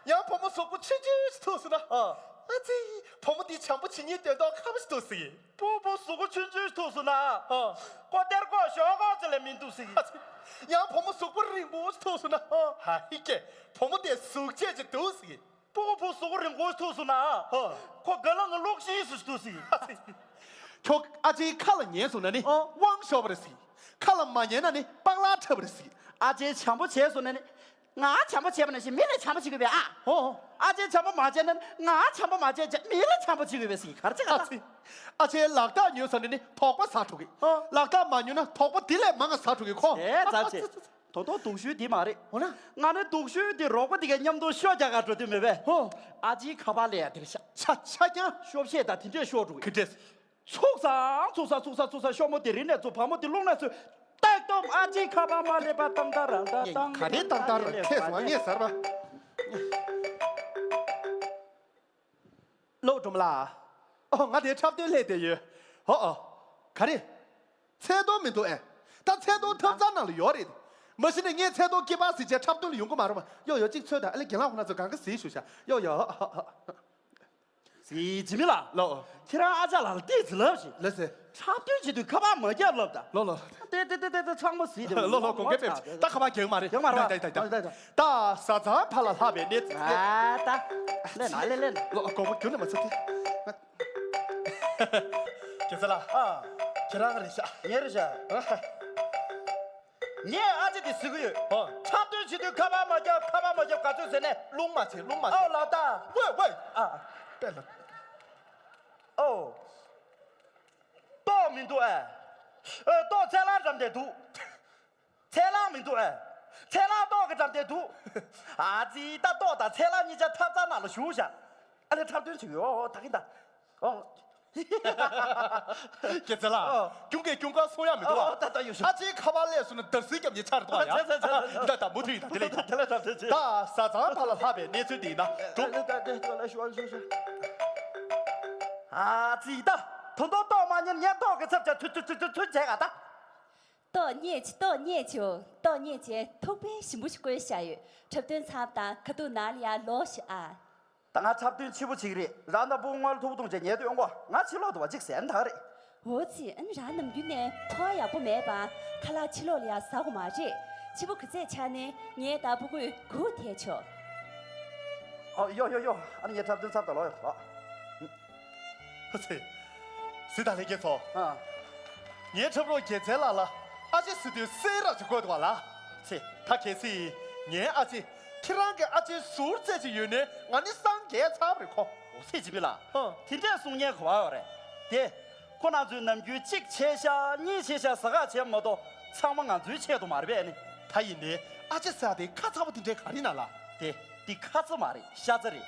ཡང་བུ་མོ་གཟུགས་པོ་ཆུང་ཆུང་ཞིག་ཐུག་སོང་ན། ཨ། ཨ་ཙི། བུ་མོ་འདི་བྱམས་པོ་བྱེད་སྙིང་འདོད་མདོག་ཁ་པོ་ཞིག་འདུག་ཟེར། སྤུ་གུ་བུ་གཟུགས་པོ་ཆུང་ཆུང་ཞིག་ཐུག་སོང་ན། ཨ། ཁོ་སྟེར་གོ་ཞོག་གོ་ཅི་ལས་མི་འདུག་ཟེར། ཨ་ཙི། ཡང་བུ་མོ་གཟུགས་པོ་རིང་པོ་ཞིག་ཐུག་སོང་ན། ཨ། ཧ་ཧི་ཀེ། བུ་མོ་དེ་གཟུགས་བྱད་ཅིག་འདུག་ཟེར། སྤུ་གུ་བུ་གཟུགས་པོ་རིང་པོ་ཞིག་ཐུག་སོང་ན། ཨ། ཁོ་དགེ་སློང་གི་གློག་བཞིན་ཞིག་འདུག་ཟེར། ཨ་ཙི། ཁྱོད་ཨ་ཅེའི་ཁ་ལ་ཉན་སོང་ན་ནི། ཨོ། དབང་ཤོར་བ་རེད་ཟེར། ཁ་ལ་མ་ཉན་ན་ནི་སྤང་ལག་འཁྲབ་པ་རེད་ཟེར། ཨ་ཅེ་བྱམས་པོ་བྱས་སོང་ན་ནི། ང་བྱམས་པོ་བྱས་པ་ནང་བཞིན་མི་ལ་བྱམས་པོ་བྱེད་དགོས་པས་ཨ། ཨོ། ཨ་ཅེ་བྱམས་པོ་མ་བྱས་ན་ནི་ང་བྱམས་པོ་མ་བྱས་བྱས་མི་ལ་བྱམས་པོ་བྱེད་དགོས་པས་ཟེར་ག་རེ་བྱེད་ག་ཨ་ད། ཙི། ཨ་ཅེ་ལག་རྟགས་ཉོས་སོང་ན་ནི་དོགས་པ་ཟ་འགྲོ་གི། ཨོ། ལག་རྟགས་མ་ཉོས་ན་དོགས་པ་འདི་ལས་མང་ང་ཟ་འགྲོ་གི་ཁོ། དེ་ཙམ་བྱས། ཨ་ཙི་ཙི་ཙི། དོ་དོ་སྡུག་ཤོས་འདི་མ་རེད། འོ་ན། ང་ནི་སྡུག་ཤོས་འདི་རོགས་པ་འདི་གའི་མཉམ་དུ་ཤོ་རྒྱག་ག་འགྲོ་དུས་མེད་པས། ཧོ། ཨ་ཅེའི་ཁ་པར་ལས་ཡ་དེར་ཤ། ཆ་ཆ་རྐྱང་། ཤོ་བཤད་དང་དེ་འདྲས་ཤོ་འགྲོ་གི། གི་འདྲས། ཚུགས་སང་ཚུགས་སང་ཚུགས་སང་ཚུགས་སང་ཤོ་མོ་དེ་རི་ནས་ཚུགས་བ་མོ་དེ་ལུང་ནས་ཚུགས། ཏག་ཏོམ་ཨ་ཅེའི་ཁ་པར་མ་སླེབས་པ་ཏང་ཏ་རང་ཏ་ཏང་། ག་རེ་ཏང་ཏ་རང་ཁེ་སོང་ངས་ཟེར་བ། ལོ་སྒྲོལ་མ་ལགས། ཨོ་ང་དེ་འཁྲབ་སྟོན་སླེབས་བསྡད་ཡོད། ཨོ་ཨོ། ག་རེ། ཚལ་གདོང་མི་འདུག་ཨེ། ད་ཚལ་གདོང་ཐབ་ཚང་ནང་ལ་ཡོད་རེད། མ་གཞི་ནས་ངས་ཚལ་གདོང་སྐྱེས་པ་ཟིག་བྱས་འཁྲབ་སྟོན་ལ་ཡོང་གི་མ་རེད་པ། ཡོ་ཡོ་གཅིག་ཚོད་ད་ཨ་ལེ་རྒན་ལགས་ཁོ་ན་ཚོ་གང་ག་ཟིག་ཞུ་ཤག་ཡོ་ཡོ། ཨོ་ཨོ། ཟི་ཇི་མི་ལགས། ལོ། ཁྱེད་རང་ཨ་ཅག་ལགས་ལ་ཏོག་ཙམ་ལབ་ཤིག་ལགས་སེ། འཁྲབ་སྟོན་བྱེད་དུས་ཁ་པར་མ་རྒྱབ་ལབ་ད། ལོ་ལོ། ཏེ་ཏེ་ཏེ་ཏེ་ཏེ་ཚང་མ་ཟིག་དེ། ལོ་ལོ་གོང་གེ་པེ། ད་ཁ་པར་རྒྱག་མ་རེད། རྒྱག་མ་རེད་པ། ད་ད་ད་ད། ད་བཟའ་ཚང་ཕ་ལ་ལྷག་པའི་གནས་ཚུལ་ཏེ། ཨ་ད། ལེན་ན་ལེན་ལེན་ན། ལོ་གོང་མ་རྒྱུན་ནས་མ་ཚུགས་ཏེ། རྒྱལ་ས་ལགས། ཨ། ཁྱེད་རང་རེད་ཤག་ངས་རེད་ཤག་ངས་ཨ་ཅེ་དེ་ཟེར་གི་ཡོད། ཨ། འཁྲབ་སྟོན་བྱེད་དུས་ཁ་པར་མ་རྒྱབ། ཁ་པར་མ་རྒྱབ་ག་ཚོད་ཟེར་ནས། རླུང་མ་བྱེད། རླུང་མ་བྱེད། ཨོ་ལགས་ད། ཝེ་ཝེ། ཨ། པེ་ལ། ཨོ། ཏོག་མི་འདུག་ཨེ། ཨེ། ཏོག་ཚལ་སླང་འགྲམ་དེ་འདུག་ཚལ་སླང་མི་འདུག་ཨེ། ཚལ་སླང་ཏོག་གི་འགྲམ་དེ་འདུག་ཨ་ཙི། ད་ཏོག་དང་ཚལ་སླང་གཉིས་ཆ་ཐབ་ཚང་ནང་ལ་བཞུགས་ཤག་ཨ་ལས་འཁྲབ་སྟོན་བྱེད་ཀྱི་ཡོད། ད་གིན་ད། ཨོ། རྒྱལ་ས་ལགས། ཨོ། ཁྱུང་གས་ཁྱུང་དཀར་སོང་ཡག་མི་འདུག་ཨ། ཨོ་ད་ད་ཡོད་ཤག་ཨ་ཅེའི་ཁ་པར་སླེབས་སོང་ན་འདར་སིལ་རྒྱབ་ཉེ་ཆར་འདུག་ཨ་ཡ། ད་ད་མུ་མཐུད་ཡིན་ད། དེ་ལས་ད། དེ་ལས་ད་དེ་ད་ད་ད་ད་ད། ད་བཟའ་ཚང་ཕ་ལ་ལྷག་པའི་གནས་ཚུལ་འདི་ཡིན་ན་འགྲོ། ད་ད་ད་ད་ལ་ཤོག་ཤོག་ཤོག་ཨ་ཙི་ད། ད་དུང་ཏོག་མ་ཉན་ངས་ཏོག་གི་ཚབ་བྱ་ཐུ་ཐུ་ཐུ་ཐུ་ཐུ་བྱས་ག་ད། ཏོག་རྙེད་ཅིག་ཏོག་རྙེད་ཅིག་ཏོག་རྙེད་ཅིག་ཐུག་པའི་ཞིམ་པོ་ཞིག་བསྐོལ་བཞག་ཡོད། འཁྲབ་སྟོན་ཚར་བ་དང་ཁ་ཐུག་ནང་ལ་ཡར་ལོག་ཤིག་ཨ། ད་ང་འཁྲབ་སྟོན་ཕྱི་པོ་ཅིག་རེད། རང་དང་སྤུ་གུ་སྔོན་ལ་ཐུག་པ་འཐུང་བྱས་ཉལ་དུ་ཡོང་གོ། ང་ཕྱི་ལོག་ཏུ་བ་ཅིག་ཟན་དག་རེད། འོ་ཙི། ཨ་ནི་རང་ནམ་རྒྱུན་ནས་ཕོ་བ་ཡག་པོ་མེད་པ་ཁ་ལག་ཕྱི་ལོག་ལ་ཡ་ཟ་དགོས་མ་རེད། ཕྱི་པོ་གི་ཚད་ཆགས་ནས་ངའི་ད་སྤུ་གུས་སྒུག་བསྡད་ཆོག་ཨོ་ཡོ་ཡོ་ཡོ། ཨ་ནི་ངའི་འཁྲབ་སྟོན་ཚར་ད་ལོག་ཡོ་ལོག་ཨ་ཙི། སི་ཏཱ་ལྷན་རྒྱས་ཚོ། ཨ། ངའི་འཁྲབ་རོགས་རྒྱལ་མཚན་ལགས་ལ་ཨ་ཅེ་ཟེར་དུས་སེ་ར་ཅིག་བཀོད་འདུག་བ་ལ། ཙི། ད་གལ་སྲིད་ངའི་ཨ་ཅེ་ཁྱེད་རང་གི་ཨ་ཅེ་ཟུར་ཙམ་ཅིག་ཡོད་ནའི་ང་ནི་སངས་རྒྱས་ཚར་བ་རེད་ཁོ། འོ་ཙི་ཇི་མི་ལགས། ཨ། དེ་འདྲས་གསུང་མཁན་ག་པར་ཡོད་རེད། དེ། ཁོ་རང་ཚོས་ནམ་རྒྱུན་གཅིག་བྱས་ཤག་གཉིས་བྱས་ཤག་ཟ་ཁ་བྱས་མ་གཏོགས་ཚང་མ་ང་ཚོའི་ཆེད་དུ་མ་རེད་པས་ནི། ད་ཡིན་ནའི་ཨ་ཅེ་ཟེར་དེ་ཁ་ཚ་པོ་དེ་འདྲས་ག་རེ་ན་ལ། དེ། འདི་ཁ་ཚ་མ་རེད། ཤ་ཚ་རེད།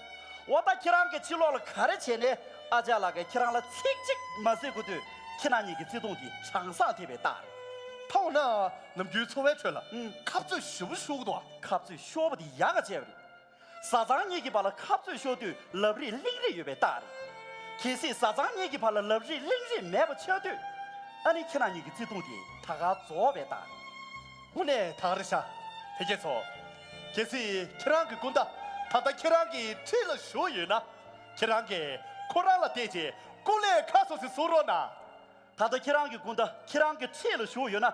འོ་ད་ཁྱེད་རང་གིས་ཕྱི་ལོགས་ལ་ག་རེ་བྱས་ནས་ཨ་ཅག་ལགས་ཀྱིས་ཁྱེད་རང་ལ་ཚིག་གཅིག་མ་ཟེར་གོ་དུས་ཁྱེད་རང་གཉིས་ཀྱི་བརྩེ་དུང་དེ་གྲང་སར་ཐེབས་པའི་རྟགས་རེད། ད་འོ་ན་ནམ་རྒྱུན་འཚོ་བའི་ཁྲོད་ལ། ཨུམ། ཁ་རྩོད་ཞེ་པོ་ཤོར་གི་འདུག་ཨ། ཁ་རྩོད་ཤོར་བ་དེ་ཡག་ག་བྱས་པ་རེད། བཟའ་ཚང་གཉིས་ཀྱི་བར་ལ་ཁ་རྩོད་ཤོར་དུས་ལབ་རེས་གླེང་རེས་ཡོད་པའི་རྟགས་རེད། གལ་སྲིད་བཟའ་ཚང་གཉིས་ཀྱི་བར་ལ་ལབ་རེས་གླེང་རེས་མེད་པ་ཆགས་དུས། ཨ་ནི་ཁྱེད་རང་གཉིས་ཀྱི་བརྩེ་དུང་དེ་ད་ག་རྫོགས་པའི་རྟགས་རེད། དངོས་གནས་ད་ག་རེད་ཤག་ལྷན་རྒྱས་ཚོ། གལ་སྲིད་ཁྱེད་རང་གི་སྐུ་ཟླ་ད་ལྟ་ཁྱེད་རང་གི་འཁྲིས་ལ་བཞུགས་ཡོད་ན། ཁྱེད་རང་གིས་ ཁོ་རང་ལ་བལྟས་རྗེས་སྐུ་ལས་ཁ་གསོ་ཞིག་གསུང་རོགས་གནང་། ད་ལྟ་ཁྱེད་རང་གི་སྐུ་ཟླ་ཁྱེད་རང་གི་འཁྲིས་ལ་བཞུགས་ཡོད་ན།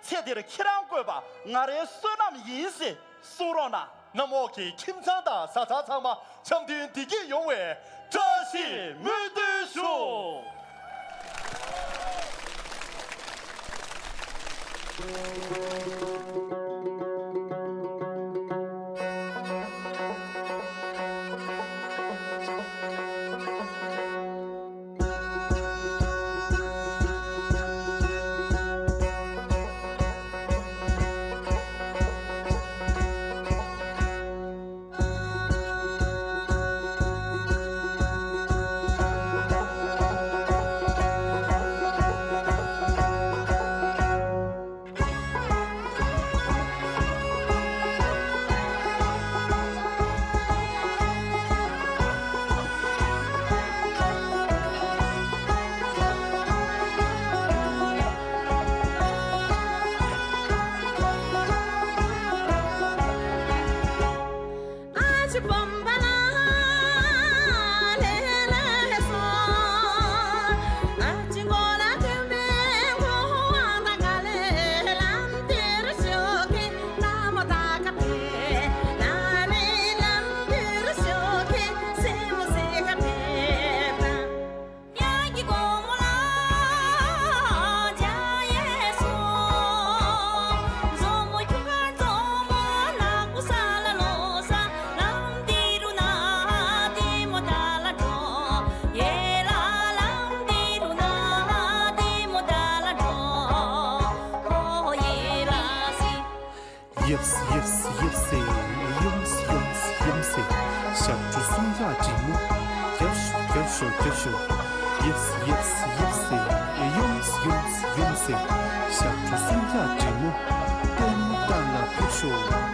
ཚེ་འདིར་ཁྱེད་རང་བཀོད་པ་ང་རའི་བསོད་ནམས་ཡིན་ཞེས་གསུང་རོགས་གནང་། གནམ་འོག་གི་ཁྱིམ་ཚང་དང་བཟའ་ཚང་ཚང་མ་འཆམ་མཐུན་བདེ་སྐྱིད་ཡོང་བའི་བཀྲ་ཤིས་སྨོན་འདུན་ཞུ། ཡབ་སི་ཡབ་སི་ཡབ་སི། ཡུམ་སི་ཡུམ་སི་ཡུམ་སི། ཞབས་བྲོ་གསུང་ཡག་འགྲིག་མོ། རྒྱབ་ཤོག་རྒྱབ་ཤོག་རྒྱབ་ཤོག་ཡབ་སི་ཡབ་སི་ཡབ་སི། ཡུམ་སི་ཡུམ་སི་ཡུམ་སི། ཞབས་བྲོ་གསུང་ཡག་འགྲིག་མོ། ཏན་ཏན་ལ་ཕེབས་ཤོག་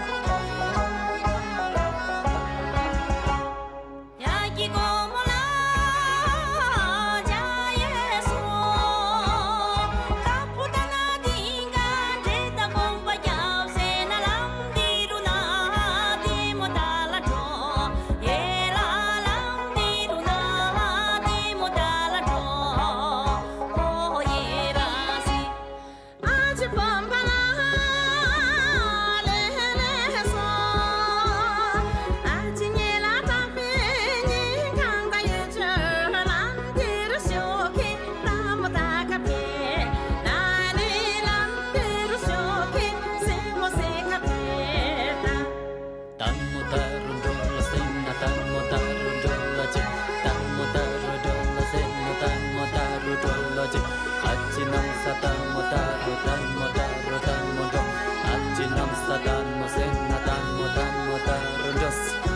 ལྟད་མོ་ལྟ་རུ་འགྲོ་ལ་སེམས་ན་ལྟད་མོ་ལྟ་རུ་འགྲོ་ལ་ཅི། ལྟད་མོ་ལྟ་རུ་འགྲོ་ལ་སེམས་ན་ལྟད་མོ་ལྟ་རུ་འགྲོ་ལ་ཅི། ཨ་ཅེ་གནམ་ས་ལྟད་མོ་ལྟ་རུ་ལྟད་མོ་ལྟ་རུ་ལྟད་མོ་འགྲོ། ཨ་ཅེ་གནམ་ས་ལྟད་མོ་སེམས་ན་ལྟད་མོ་ལྟད་མོ་ལྟ་རུ་འགྲོ།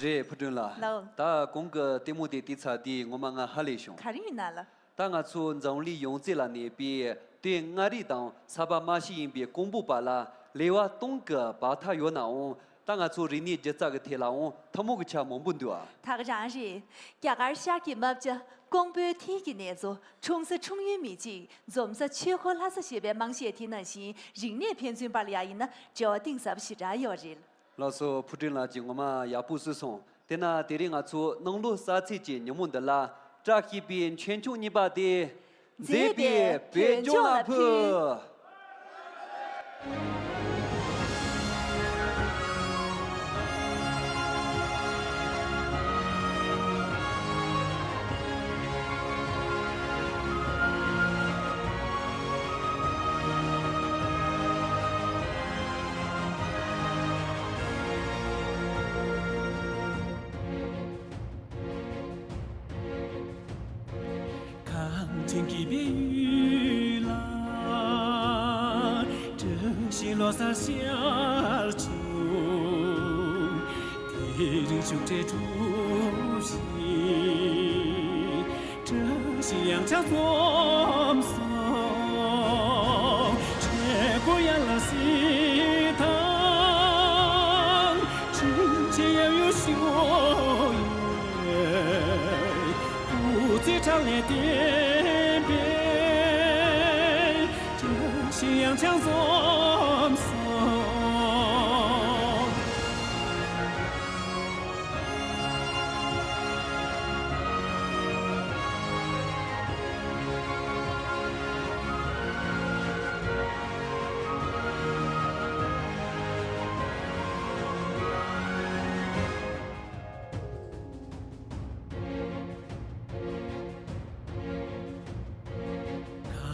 རེད། ཕུར་སྒྲོན་ལགས། ལགས། ད་གོང་གི་ལྟད་མོ་དེ་བལྟས་ཚར་དུས་ངོ་མ་ང་ཧ་ལས་བྱུང་། ག་རེ་ཡིན་ན་ལགས། ད་ང་ཚོ་འཛམ་གླིང་ཡོངས་རྫོགས་ལ་གནས་པའི་སྟོད་མངའ་རིས་དང་ས་ཕག་རྨ་ཤིང་ཡིན་པའི་ཀོང་པོ་བར་ལ་ལེ་བ་སྟོང་གི་བར་ཐག་ཡོད་ནའང་ ད་ང་ཚོ་རིག་གནས་སྒྱུ་རྩལ་གྱི་ཐད་ལའང་ཐུན་མོང་གི་ཆ་མང་པོ་འདུག་ཨ། ད་ག་རང་རེད། རྒྱ་གར་ཤར་གྱི་རྨ་བྱ། ཀོང་པོའི་ཐིག་གི་ནེ་ཙོ། ཁྲུང་ས་ཁྲུང་ཡུལ་མི་གཅིག་འཛོམས་ས་ཆོས་འཁོར་ལྷ་ས་ཞེས་པའི་དམངས་གཞས་དེ་ནང་བཞིན་རིག་གནས་ཕན་ཚུན་བར་ལ་ཡང་ཡིན་ན་འབྲེལ་བ་གཏིང་ཟབ་ཞེ་དྲག་ཡོད་རེད། ལགས་སོ། ཕུར་སྐྲུན་ལགས་ཀྱིས་ངོ་མ་ཡག་པོ་གསུངས་སོང་། དེས་ན་དེ་རིང་ང་ཚོ་གནམ་ལོ་གསར་ཚེས་ཀྱི་ཉིན་མོ་འདི་ལ་བཀྲ་ཤིས་པའི་མཆོད་ཆོག་གཉིས་པ་དེ། མཛེས་པའི་བོད་ལྗོངས་ལ་ཕུལ། གངས་ཅན་གྱི་བལ་ཡུལ་ལ། བཀྲ་ཤིས་ལོ་གསར་ཤར་བྱུང་། དེ་རིང་ཤུགས་དྲག་གྲུ་བཞི། བཀྲ་ཤིས་ཡང་ཆགས་འཛོམས་སོང་། བྲན་ཀུན་ཡར་ལ་གཟིགས་དང་། དྲིན་ཆེན་ཡབ་ཡུམ་ཞུ་ཡས། སྐུ་ཚེ་ཁྲག་ལས་བརྟན་པའི། བཀྲ་ཤིས་ཡང་ཆགས་འཛོམས་སོང་།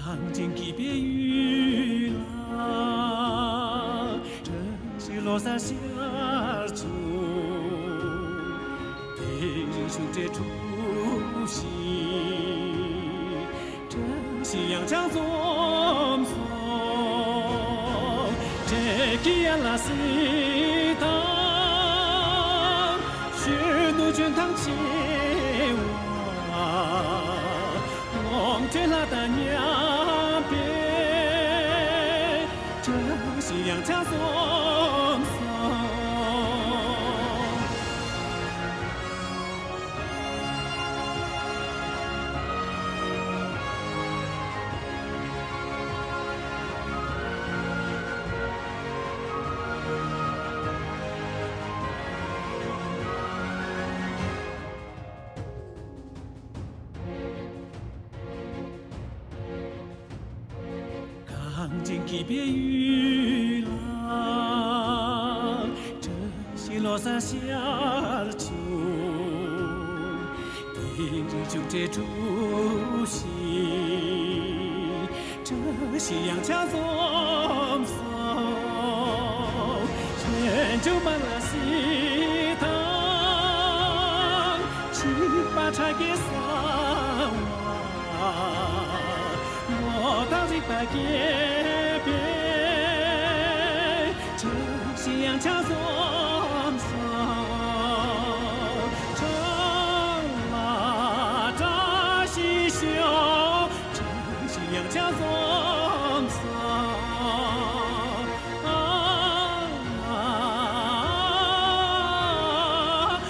གངས་ཅན་གྱི་བལ་ཡུལ་ལ། བཀྲ་ཤིས་ལོ་གསར་ཤར་བྱུང་། དེ་རིང་ཤུགས་དྲག་གྲུ་བཞི། བཀྲ་ཤིས་ཡང་ཆགས་འཛོམས་སོང་། བྲན་གྱི་ཡར་ལ་གཟིགས་དང་། གཞོན་ནུ་འཇོན་ཐང་ཆེ་བ། ངོམ་སྤྲོད་ལྷ་དང་མཉམ་པའི། བཀྲ་ཤིས་ཡང་ཆགས་འཛོམས་སོང་། གངས་ཅན་གྱི་བལ་ཡུལ་ལ། བཀྲ་ཤིས་ལོ་གསར་ཤར་བྱུང་། དེ་རིང་ཤུགས་དྲག་གྲུ་བཞི། བཀྲ་ཤིས་ཡང་ཆགས་འཛོམས་སོང་། གཞོན་ནུ་མར་ལ་གཟིགས་དང་། བྱིས་པ་ཕྲ་རྒྱས་གསང་བ། ངོ་དང་རིག་པ་རྒྱས་པའི། བཀྲ་ཤིས་ཡང་ཆགས་འཛོམས་སོང་། ཁྲ་ལ་བཀྲ་ཤིས་ཤོག་བཀྲ་ཤིས་ཡང་ཆགས་འཛོམས་སོང་། ཨ།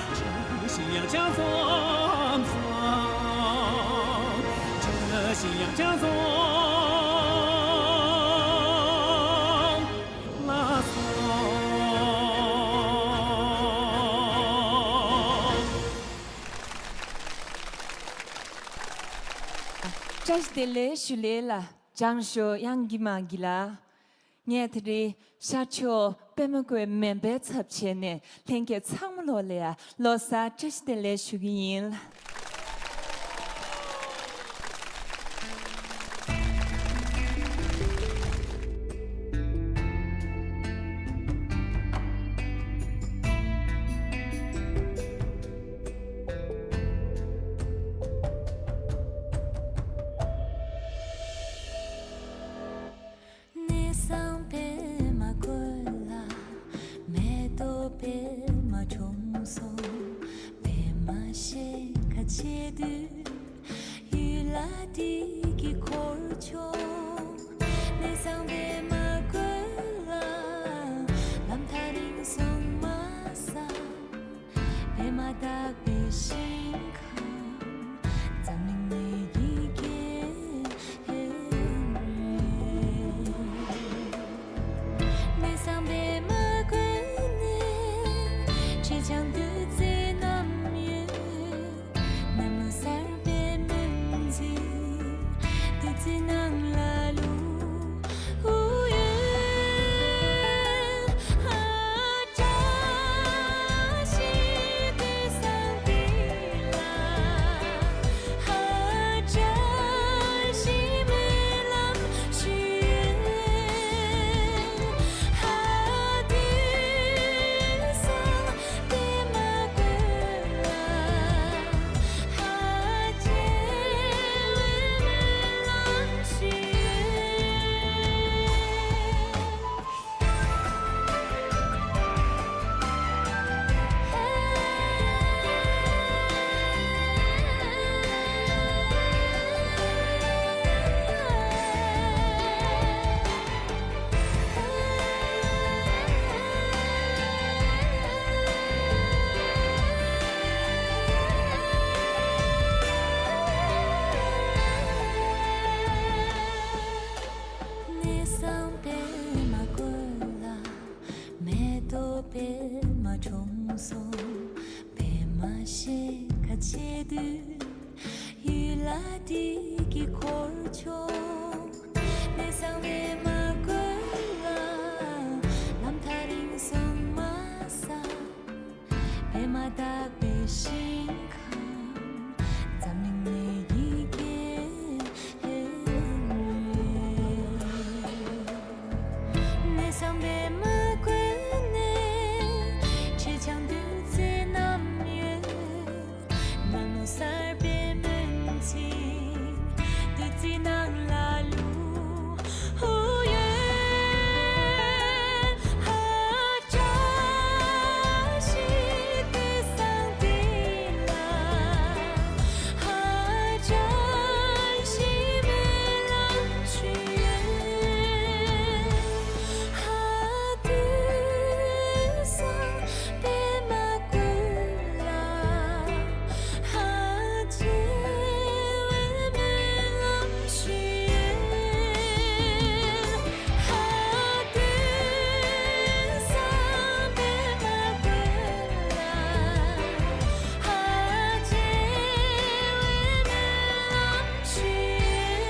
བཀྲ་ཤིས་ཡང་ཆགས་འཛོམས་སོང་། བཀྲ་ཤིས་ཡང་ཆགས་འཛོམས་ལ་སོང་། བཀྲ་ཤིས་བདེ་ལེགས་ཞུ་ལེ་ལ། ལྕང་ཞོ་གཡང་གི་མ་གི་ལ། ངས་དེ་རིང་ཤར་ཕྱོགས་པད་མ་བཀོད་མེ་འབར་ཚབ་བྱས་ནས་ལྷན་རྒྱས་ཚང་མ་ལོ་ལ་ཡ་ལོ་གསར་བཀྲ་ཤིས་བདེ་ལེགས་ཞུ་གི་ཡིན། གནས་བཟང་པད་མ་བཀོད་ལ། མེ་ཏོག་པད་མ་འཁྲུངས་སོང་། པད་མ་ཞལ་དཀར་བྱེད་དུས། ཡུལ་ལ་བདེ་སྐྱིད་འཁོར་བྱུང་། གནས་བཟང་པད་མ་བཀོད་ལ། ལམ་ཐག་རིང་སོང་མ་ དག་པའི་ཞིང་ཁམས་འཛམ་གླིང་ནས་ཡི་གེ་ཧེ་རེ། གནས་བཟང་པདྨ་བཀོད་ནས། ཆོས་འཆང་བདུད་རྩི་རྣམ་གཡོས། ནམ་མོ་གསར་པའི་མུན་འཛིན། བདུད་རྩིའི་ནང་ལ་ལུས། ཧུ་ཡོད། ཧ་ཅང་ཞི་བདེ་སངས་རྒྱས་ལ། ཧ་ཅང་ཞི་སྨོན་ལམ་ཞུ། ཧ་དུས་སང་པདྨ་བཀོད་ལ། ཧ་ཅང་སྨོན་ལམ་ཞུ། གནས་བཟང་པདྨ་བཀོད་ལ། མེ་ཏོག་པདྨ་འཁྲུངས་སོ། པདྨ་ཞལ་ཁ་ཕྱེ་དུས། ཡུལ་ལྷ་བདུད་ཀྱིས་འཁོར་ཆོག་གནས་བཟང་པདྨ་བཀོད་ལ། ལམ་ཐག་རིང་སོང་མ་ཟད། པདྨ་དག་པའི་ཞིང་ཁམས་འཛམ་གླིང་ནས་ཡི་གེ་ཧེ་རེ། གནས་བཟང་པདྨ་བཀོད་ནས། ཆོས་འཆང་བདུད་རྩི་རྣམ་གཡོས། ནམ་མོ་གསར་པའི་མུན་འཛིན། བདུད་རྩིའི་ནང་ལ་ལུས། ཧུ་ཡོད། ཧ་ཅང་ཞི་བདེ་སངས་རྒྱས་ལ། ཧ་ཅང་ཞི་སྨོན་ལམ་ཞུ། ཧ་དུས་སང་པདྨ་བཀོད་ལ། ཧ་ཅང་སྨོན་ལམ་ཞུ། ཧ་དུས་སང་པདྨ་བཀོད་ལ། ཧ་ཅང་སྨོན་ལམ་ཞུ།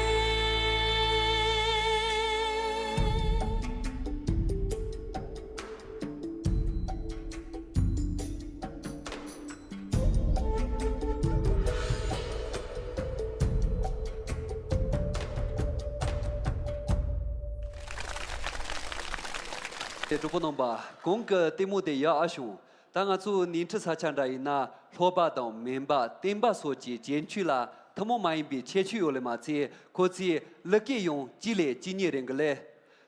དེ་གྲོགས་པོ་རྣམ་པ། གོང་གི་ལྟད་མོ་དེ་ཡག་ཨ་བྱུང་། ད་ང་ཚོ་ཉེ་འཁྲིས་ས་ཆ་འདྲ་ཡིན་ན། ལྷོ་པ་དང་སྨན་པ་བསྟན་པ་སོགས་ཀྱི་ཁྱད་ཆོས་ལ་ཐུན་མོང་མ་ཡིན་པའི་ཁྱད་ཆོས་ཡོད་ལེ་མ་ཚད། ཁོ་ཚོའི་གླུ་སྐད་ཡང་གཅིག་ལས་གཅིག་སྙན་རེད་གི་ལེ།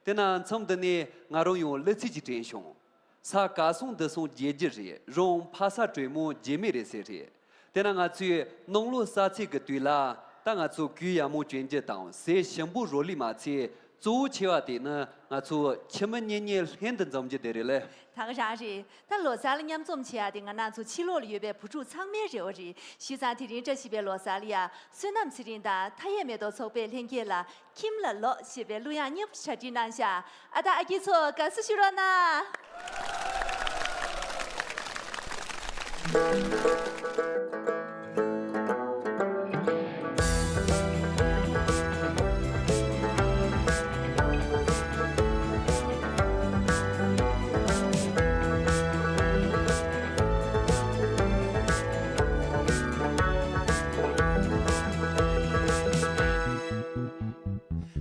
དེ་ན་མཚམས་འདི་ནས་ང་རང་ཡང་གླུ་ཚིག་ཅིག་དྲན་བྱུང་། ས་ག་སོང་འདི་སོང་བརྗེད་རྒྱུ་རེད། རང་ཕ་ས་དྲོན་མོ་བརྗེད་མེད་རེད་ཟེར་རེད། དེ་ན་ང་ཚོས་གནམ་ལོ་གསར་ཚེས་ཀྱི་དུས་ལ། ད་ང་ཚོ་གོས་ཡག་མོ་གྱོན་རྒྱུ་དང་ཟས་ཞིམ་པོ་རོལ་ལེ་མ་ཚད། གཙོ་བོ་ཆེ་བ་དེ་ནི་ང་ཚོ་ཁྱིམ་མི་གཉེན་ཉེ་ལྷན་དུ་འཛོམས་རྒྱུ་དེ་རེད་ལེ། ད་ག་རང་རེད། ད་ལོ་གསར་ལ་མཉམ་འཛོམས་བྱེད་ཡག་དེ་ང་རང་ཚོ་ཕྱི་ལོགས་ལ་ཡོད་པའི་བུ་ཕྲུག་ཚང་མའི་རེ་བ་རེད། བྱས་ཙང་དེ་རིང་བཀྲ་ཤིས་པའི་ལོ་གསར་ལ་ཡ། བསོད་ནམས་ཚེ་རིང་དང་མཐའ་ཡས་མེ་ཏོག་ཚོགས་པའི་ལྷན་རྒྱས་ལ། ཁྱིམ་ལ་ལོག་ཅེས་པའི་གླུ་དབྱངས་སྙན་པོ་གྲ་སྒྲིག་གནང་ཤག་ཨ་ད་ཨ་སྐྱིད་ཚོ་དགའ་བསུ་ཞུ་རོགས་གནང་།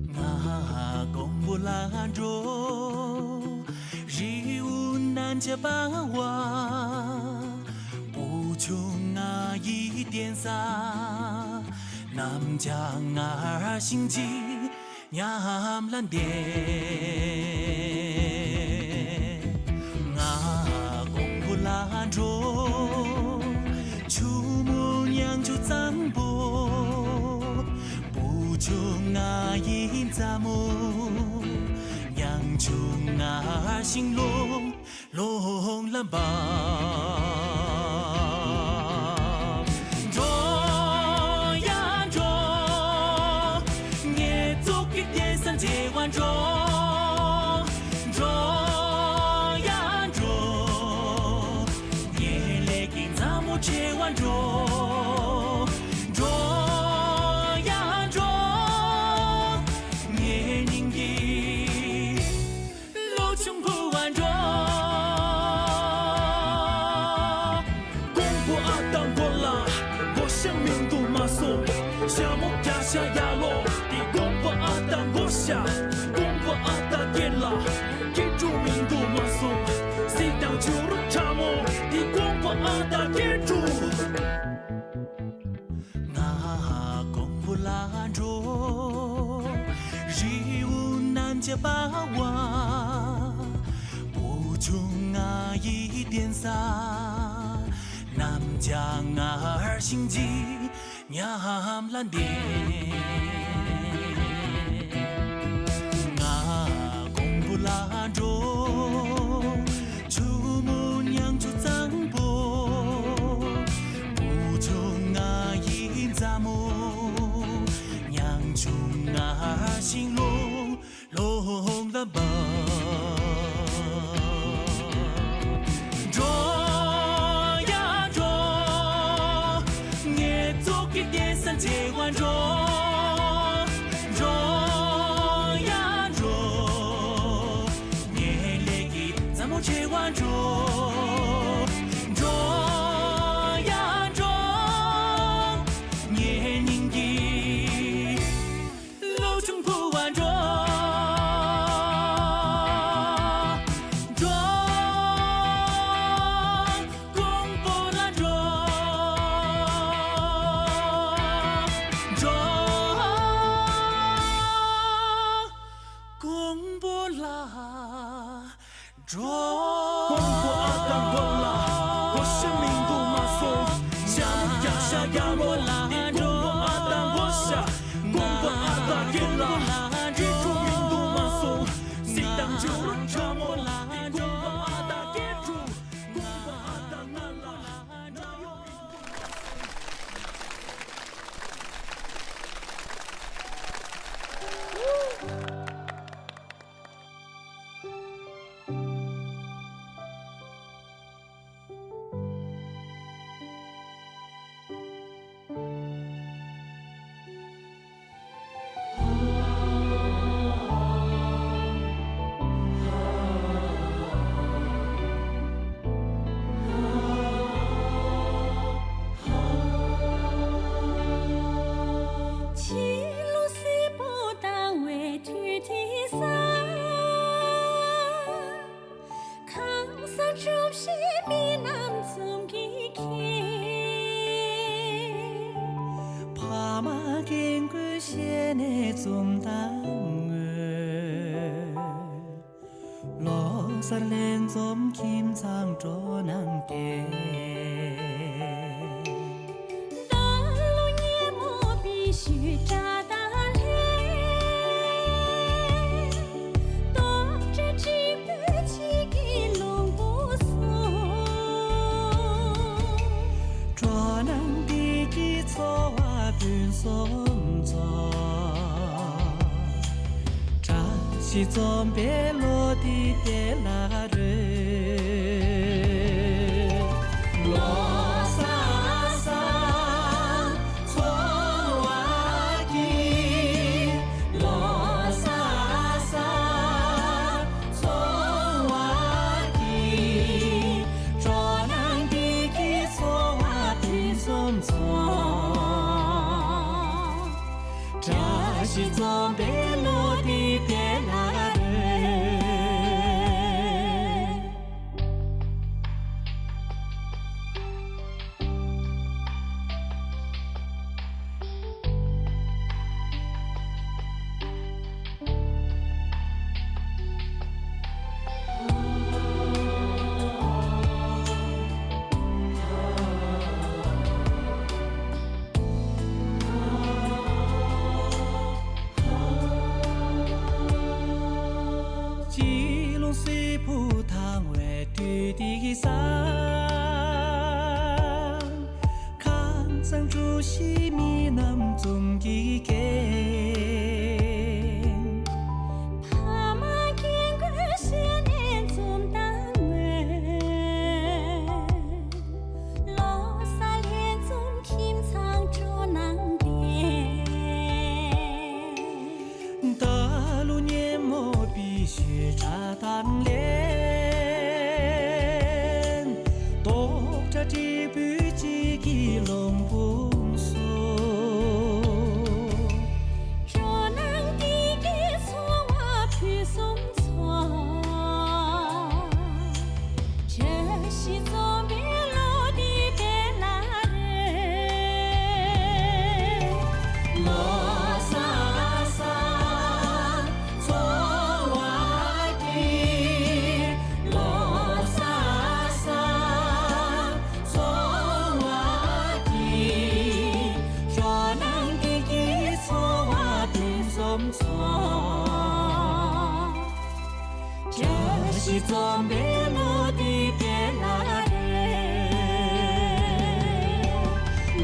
ང་དགོན་པོ་ལ་འགྲོ། རི་བོ་ནམ་མཁའ་འབར་བ། བུ་ཆུང་ང་ཡི་གདན་ས། ནམ་མཁའ་ངར་ཞིང་ཆེ། ཉམས་ལ་འདས། ང་དགོན་པོ་ལ་འགྲོ། ཆུ་མོ་ཉང་ཆུ་གཙང་པོ། བུ་ཆུང་ང་ཡི་མཛའ་མོ། ཉང་ཆུ་ངར་ཞིང་ལོ། ལོང་ལ་འབར། ཞྭ་མོ་རྒྱ་ཤ་ཡར་ལོག་དེ་དགོན་པ་ཨ་སྟག་མགོ་ཤ། དགོན་པ་ཨ་སྟག་སྐེ་ལ་སྐྱིད་སྡུག་མི་འདུག་མ་སོང་། སྲིད་དང་ཆུ་རུ་ཁྲ་མོ་དེ་དགོན་པ་ཨ་སྟག་སྐྱིད་སྡུག་ང་དགོན་པ་ལ་འགྲོ། རི་བོ་རྣམ་རྒྱལ་པ་བ། བུ་ཆུང་ང་ཡི་གདན་ས། རྣམ་རྒྱལ་ངར་ཤིང་གི་ཉམས་ལ་འདེད། ང་དགོན་པ་ལ་འགྲོ། ཆུ་མོ་ཉང་ཆུ་གཙང་པོ། བུ་ཆུང་ང་ཡི་མཛའ་མོ། ཉང་ཆུ་ང་ཤིང་ལོ། ལོང་ལ་བབས། འགྲོ་ཡ་འགྲོ། ངའི་ཚོགས་ཀྱི་གདན་ས་མཇལ་བར་འགྲོ། འགྲོ་ཡ་འགྲོ། ངའི་ལས་ཀྱི་མཛའ་མོ་མཇལ་བར་འགྲོ། འགྲོ་ཡ་འགྲོ། ངའི་སྙིང་གི་བློ་ཆུང་བུ་བ་འགྲོ། འགྲོ། དགོན་པ་ལ་འགྲོ། འགྲོ། དགོན་པ་ལ་འགྲོ། དགོན་པ་ཨ་སྟག་མགོ་ལ། མགོ་ཤ་མི་འདུག་མ་སོང་། ཞྭ་མོ་རྒྱ་ཤ་ཡར་ལོག་དེ་དགོན་པ་ཨ་སྟག་མགོ་ཤ། དགོན་པ་ཨ་སྟག་སྐེ་ལ་སྐྱིད་སྡུག་མི་འདུག་མ་སོང་། སྲིད་དང་ཆུ་རུ་ཁྲ་མོ་དེ་དགོན་པ་ཨ་སྟག་སྐྱིད་སྡུག་དགོན་པ་ཨ་སྟག་ང་ལ་ན་ཡོང་མི་འདུག་མ་སོང་། ཕྱི་ལོ་སིལ་བུ་བཏང་བའི་དུས་དེ་ས། ཁང་བཟང་གྲུ་བཞིའི་མི་རྣམས་འཛོམས་ཀྱིས་ཁེངས། ཕ་མ་རྒན་རྒོན་ཞལ་ནས་འཛུམ་མདངས་མངོན། ལོ་གསར་ལྷན་འཛོམས་ཁྱིམ་ཚང་སྤྲོ་སྣང་སྟེར། ད་ལོ་ཉིན་མོ་བི་ཤུ་སྒྲ་དང་ལྷན། རྟོག་བྲལ་དྲིལ་བུ་གཅིག་གི་ལུང་པོ་སོ། སྤྲོ་སྣང་འདི་གིས་འཚོ་བ་ཕུན་སུམ་ཚོགས། བཀྲ་ཤིས་འཛོམས་པའི་ལོ་འདི་བདེ་ལ་རོལ། ལོ་གསར་བཟང་འཚོ་བ་སྐྱིད། ལོ་གསར་བཟང་འཚོ་བ་སྐྱིད། སྤྲོ་སྣང་འདི་གིས་འཚོ་བ་ཕུན་སུམ་ཚོགས། བཀྲ་ཤིས་འཛོམས་པའི་ལོ་འདི་བདེ་ལ་རོལ། སྤྱི་ལོ་སིལ་བུ་དྭངས་བའི་དུས་འདི་སང་། ཁང་བཟང་གྲུ་བཞིའི་མི་རྣམས་འཛུམ་གྱིས་ཁེངས། ཕ་མ་རྒན་རྒོན་ཞལ་ནས་འཛུམ་མདངས་མངོན། ལོ་གསར་ལྷན་འཛོམས་ཁྱིམ་ཚང་སྤྲོ་སྣང་ལྡན། ད་ལོ་ཉིན་མོ་བི་ཤུ་སྒྲ་དང་ལྷན། རྟོག་བྲལ་དྲིལ་བུ་གཅིག་གི་ལུང་པོ་སོ། འཛོམས་པའི་ལོ་འདི་དཔལ་ལ་རེད།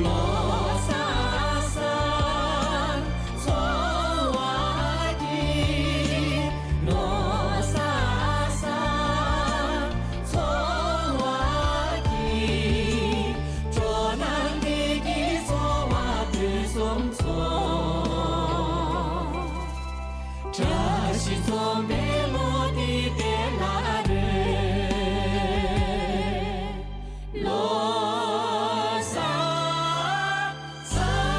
ལོ་གསར་གསར་འཚོ་བ་སྐྱིད། ལོ་གསར་གསར་འཚོ་བ་སྐྱིད། འགྲོ་ལྡོག་བདེ་སྐྱིད་འཚོ་བ་དུས་གསུམ་འཚོ། བཀྲ་ཤིས་འཛོམས་པའི་ལོ་འདི་དཔལ་ལ་རེད། ལོ་གསར་གསར།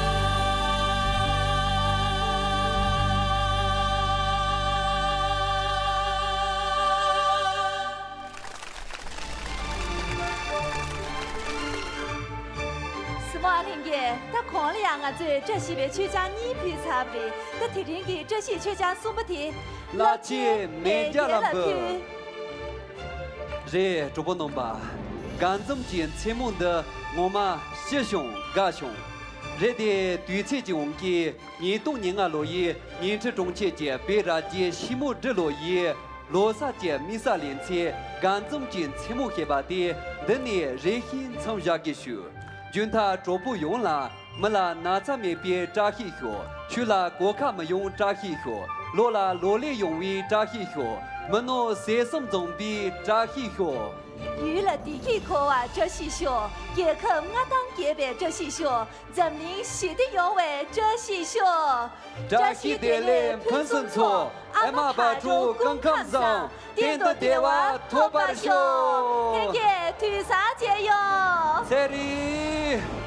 སྲིང་མོ་ཨ་ལྷན་རྒྱས། ད་གོང་ལ་ཡང་ང་ཚོས་བཀྲ་ཤིས་པའི་མཆོད་ཆང་གཉིས་ཕུལ་ཚར་བ་རེད། ད་དེ་རིང་གི་བཀྲ་ཤིས་མཆོད་ཆང་གསུམ་པ་དེ། ལྷ་ཆེན་མེ་བརྒྱ་ལ་ཕུལ། རེད། གྲོགས་པོ་རྣམ་པ། དགའ་འཛུམ་གྱི་མཚན་མོ་འདི་ངོ་མ་ཞེ་བྱུང་དགའ་བྱུང་། རེད་དེ། དུས་ཚོད་ཀྱི་དབང་གིས་ཉིས་སྟོང་ཉེར་ལྔ་ལོ་ཡི་ཉིང་ཁྲི་གྲོང་ཁྱེར་གྱི་བོད་ར་རྒྱའི་ཤིས་མོ་སྦྲུལ་ལོ་ཡི་ལོ་གསར་གྱི་དམིགས་བསལ་ལེ་ཚན་དགའ་འཛུམ་གྱི་མཚན་མོ་ཞེས་པ་དེ་འདི་ནས་རེ་ཞིག་མཚམས་བཞག་གི་ཞུ། རྒྱུན་མཐའ་གྲོགས་པོ་ཡོངས་ལ། མི་ལ་ན་ཚ་མེད་པའི་བཀྲ་ཤིས་ཤོག། ཆོས་ལ་གོད་ཁ་མི་ཡོང་བཀྲ་ཤིས་ཤོག། ལོ་ལ་ལོ་ལེགས་ཡོང་བའི་བཀྲ་ཤིས་ཤོག། མི་ནོར་ཟས་གསུམ་འཛོམས་པའི་བཀྲ་ཤིས་ཤོག། ཡུལ་ལ་བདེ་སྐྱིད་འཁོལ་བའི་བཀྲ་ཤིས་ཤོག། རྒྱལ་ཁབ་མངའ་ཐང་རྒྱས་པའི་བཀྲ་ཤིས་ཤོག། འཛམ་གླིང་ཞི་བདེ་ཡོང་བའི་བཀྲ་ཤིས་ཤོག། བཀྲ་ཤིས་བདེ་ལེགས་ཕུན་སུམ་ཚོགས། ཨ་མ་བག་དྲོ་སྐུ་ཁམས་བཟང་། གཏན་དུ་བདེ་བ་ཐོབ་པར་ཤོག། ལྷན་རྒྱས་དུས་བཟང་བཅས་ཡོང་། ཚེ་རིང་།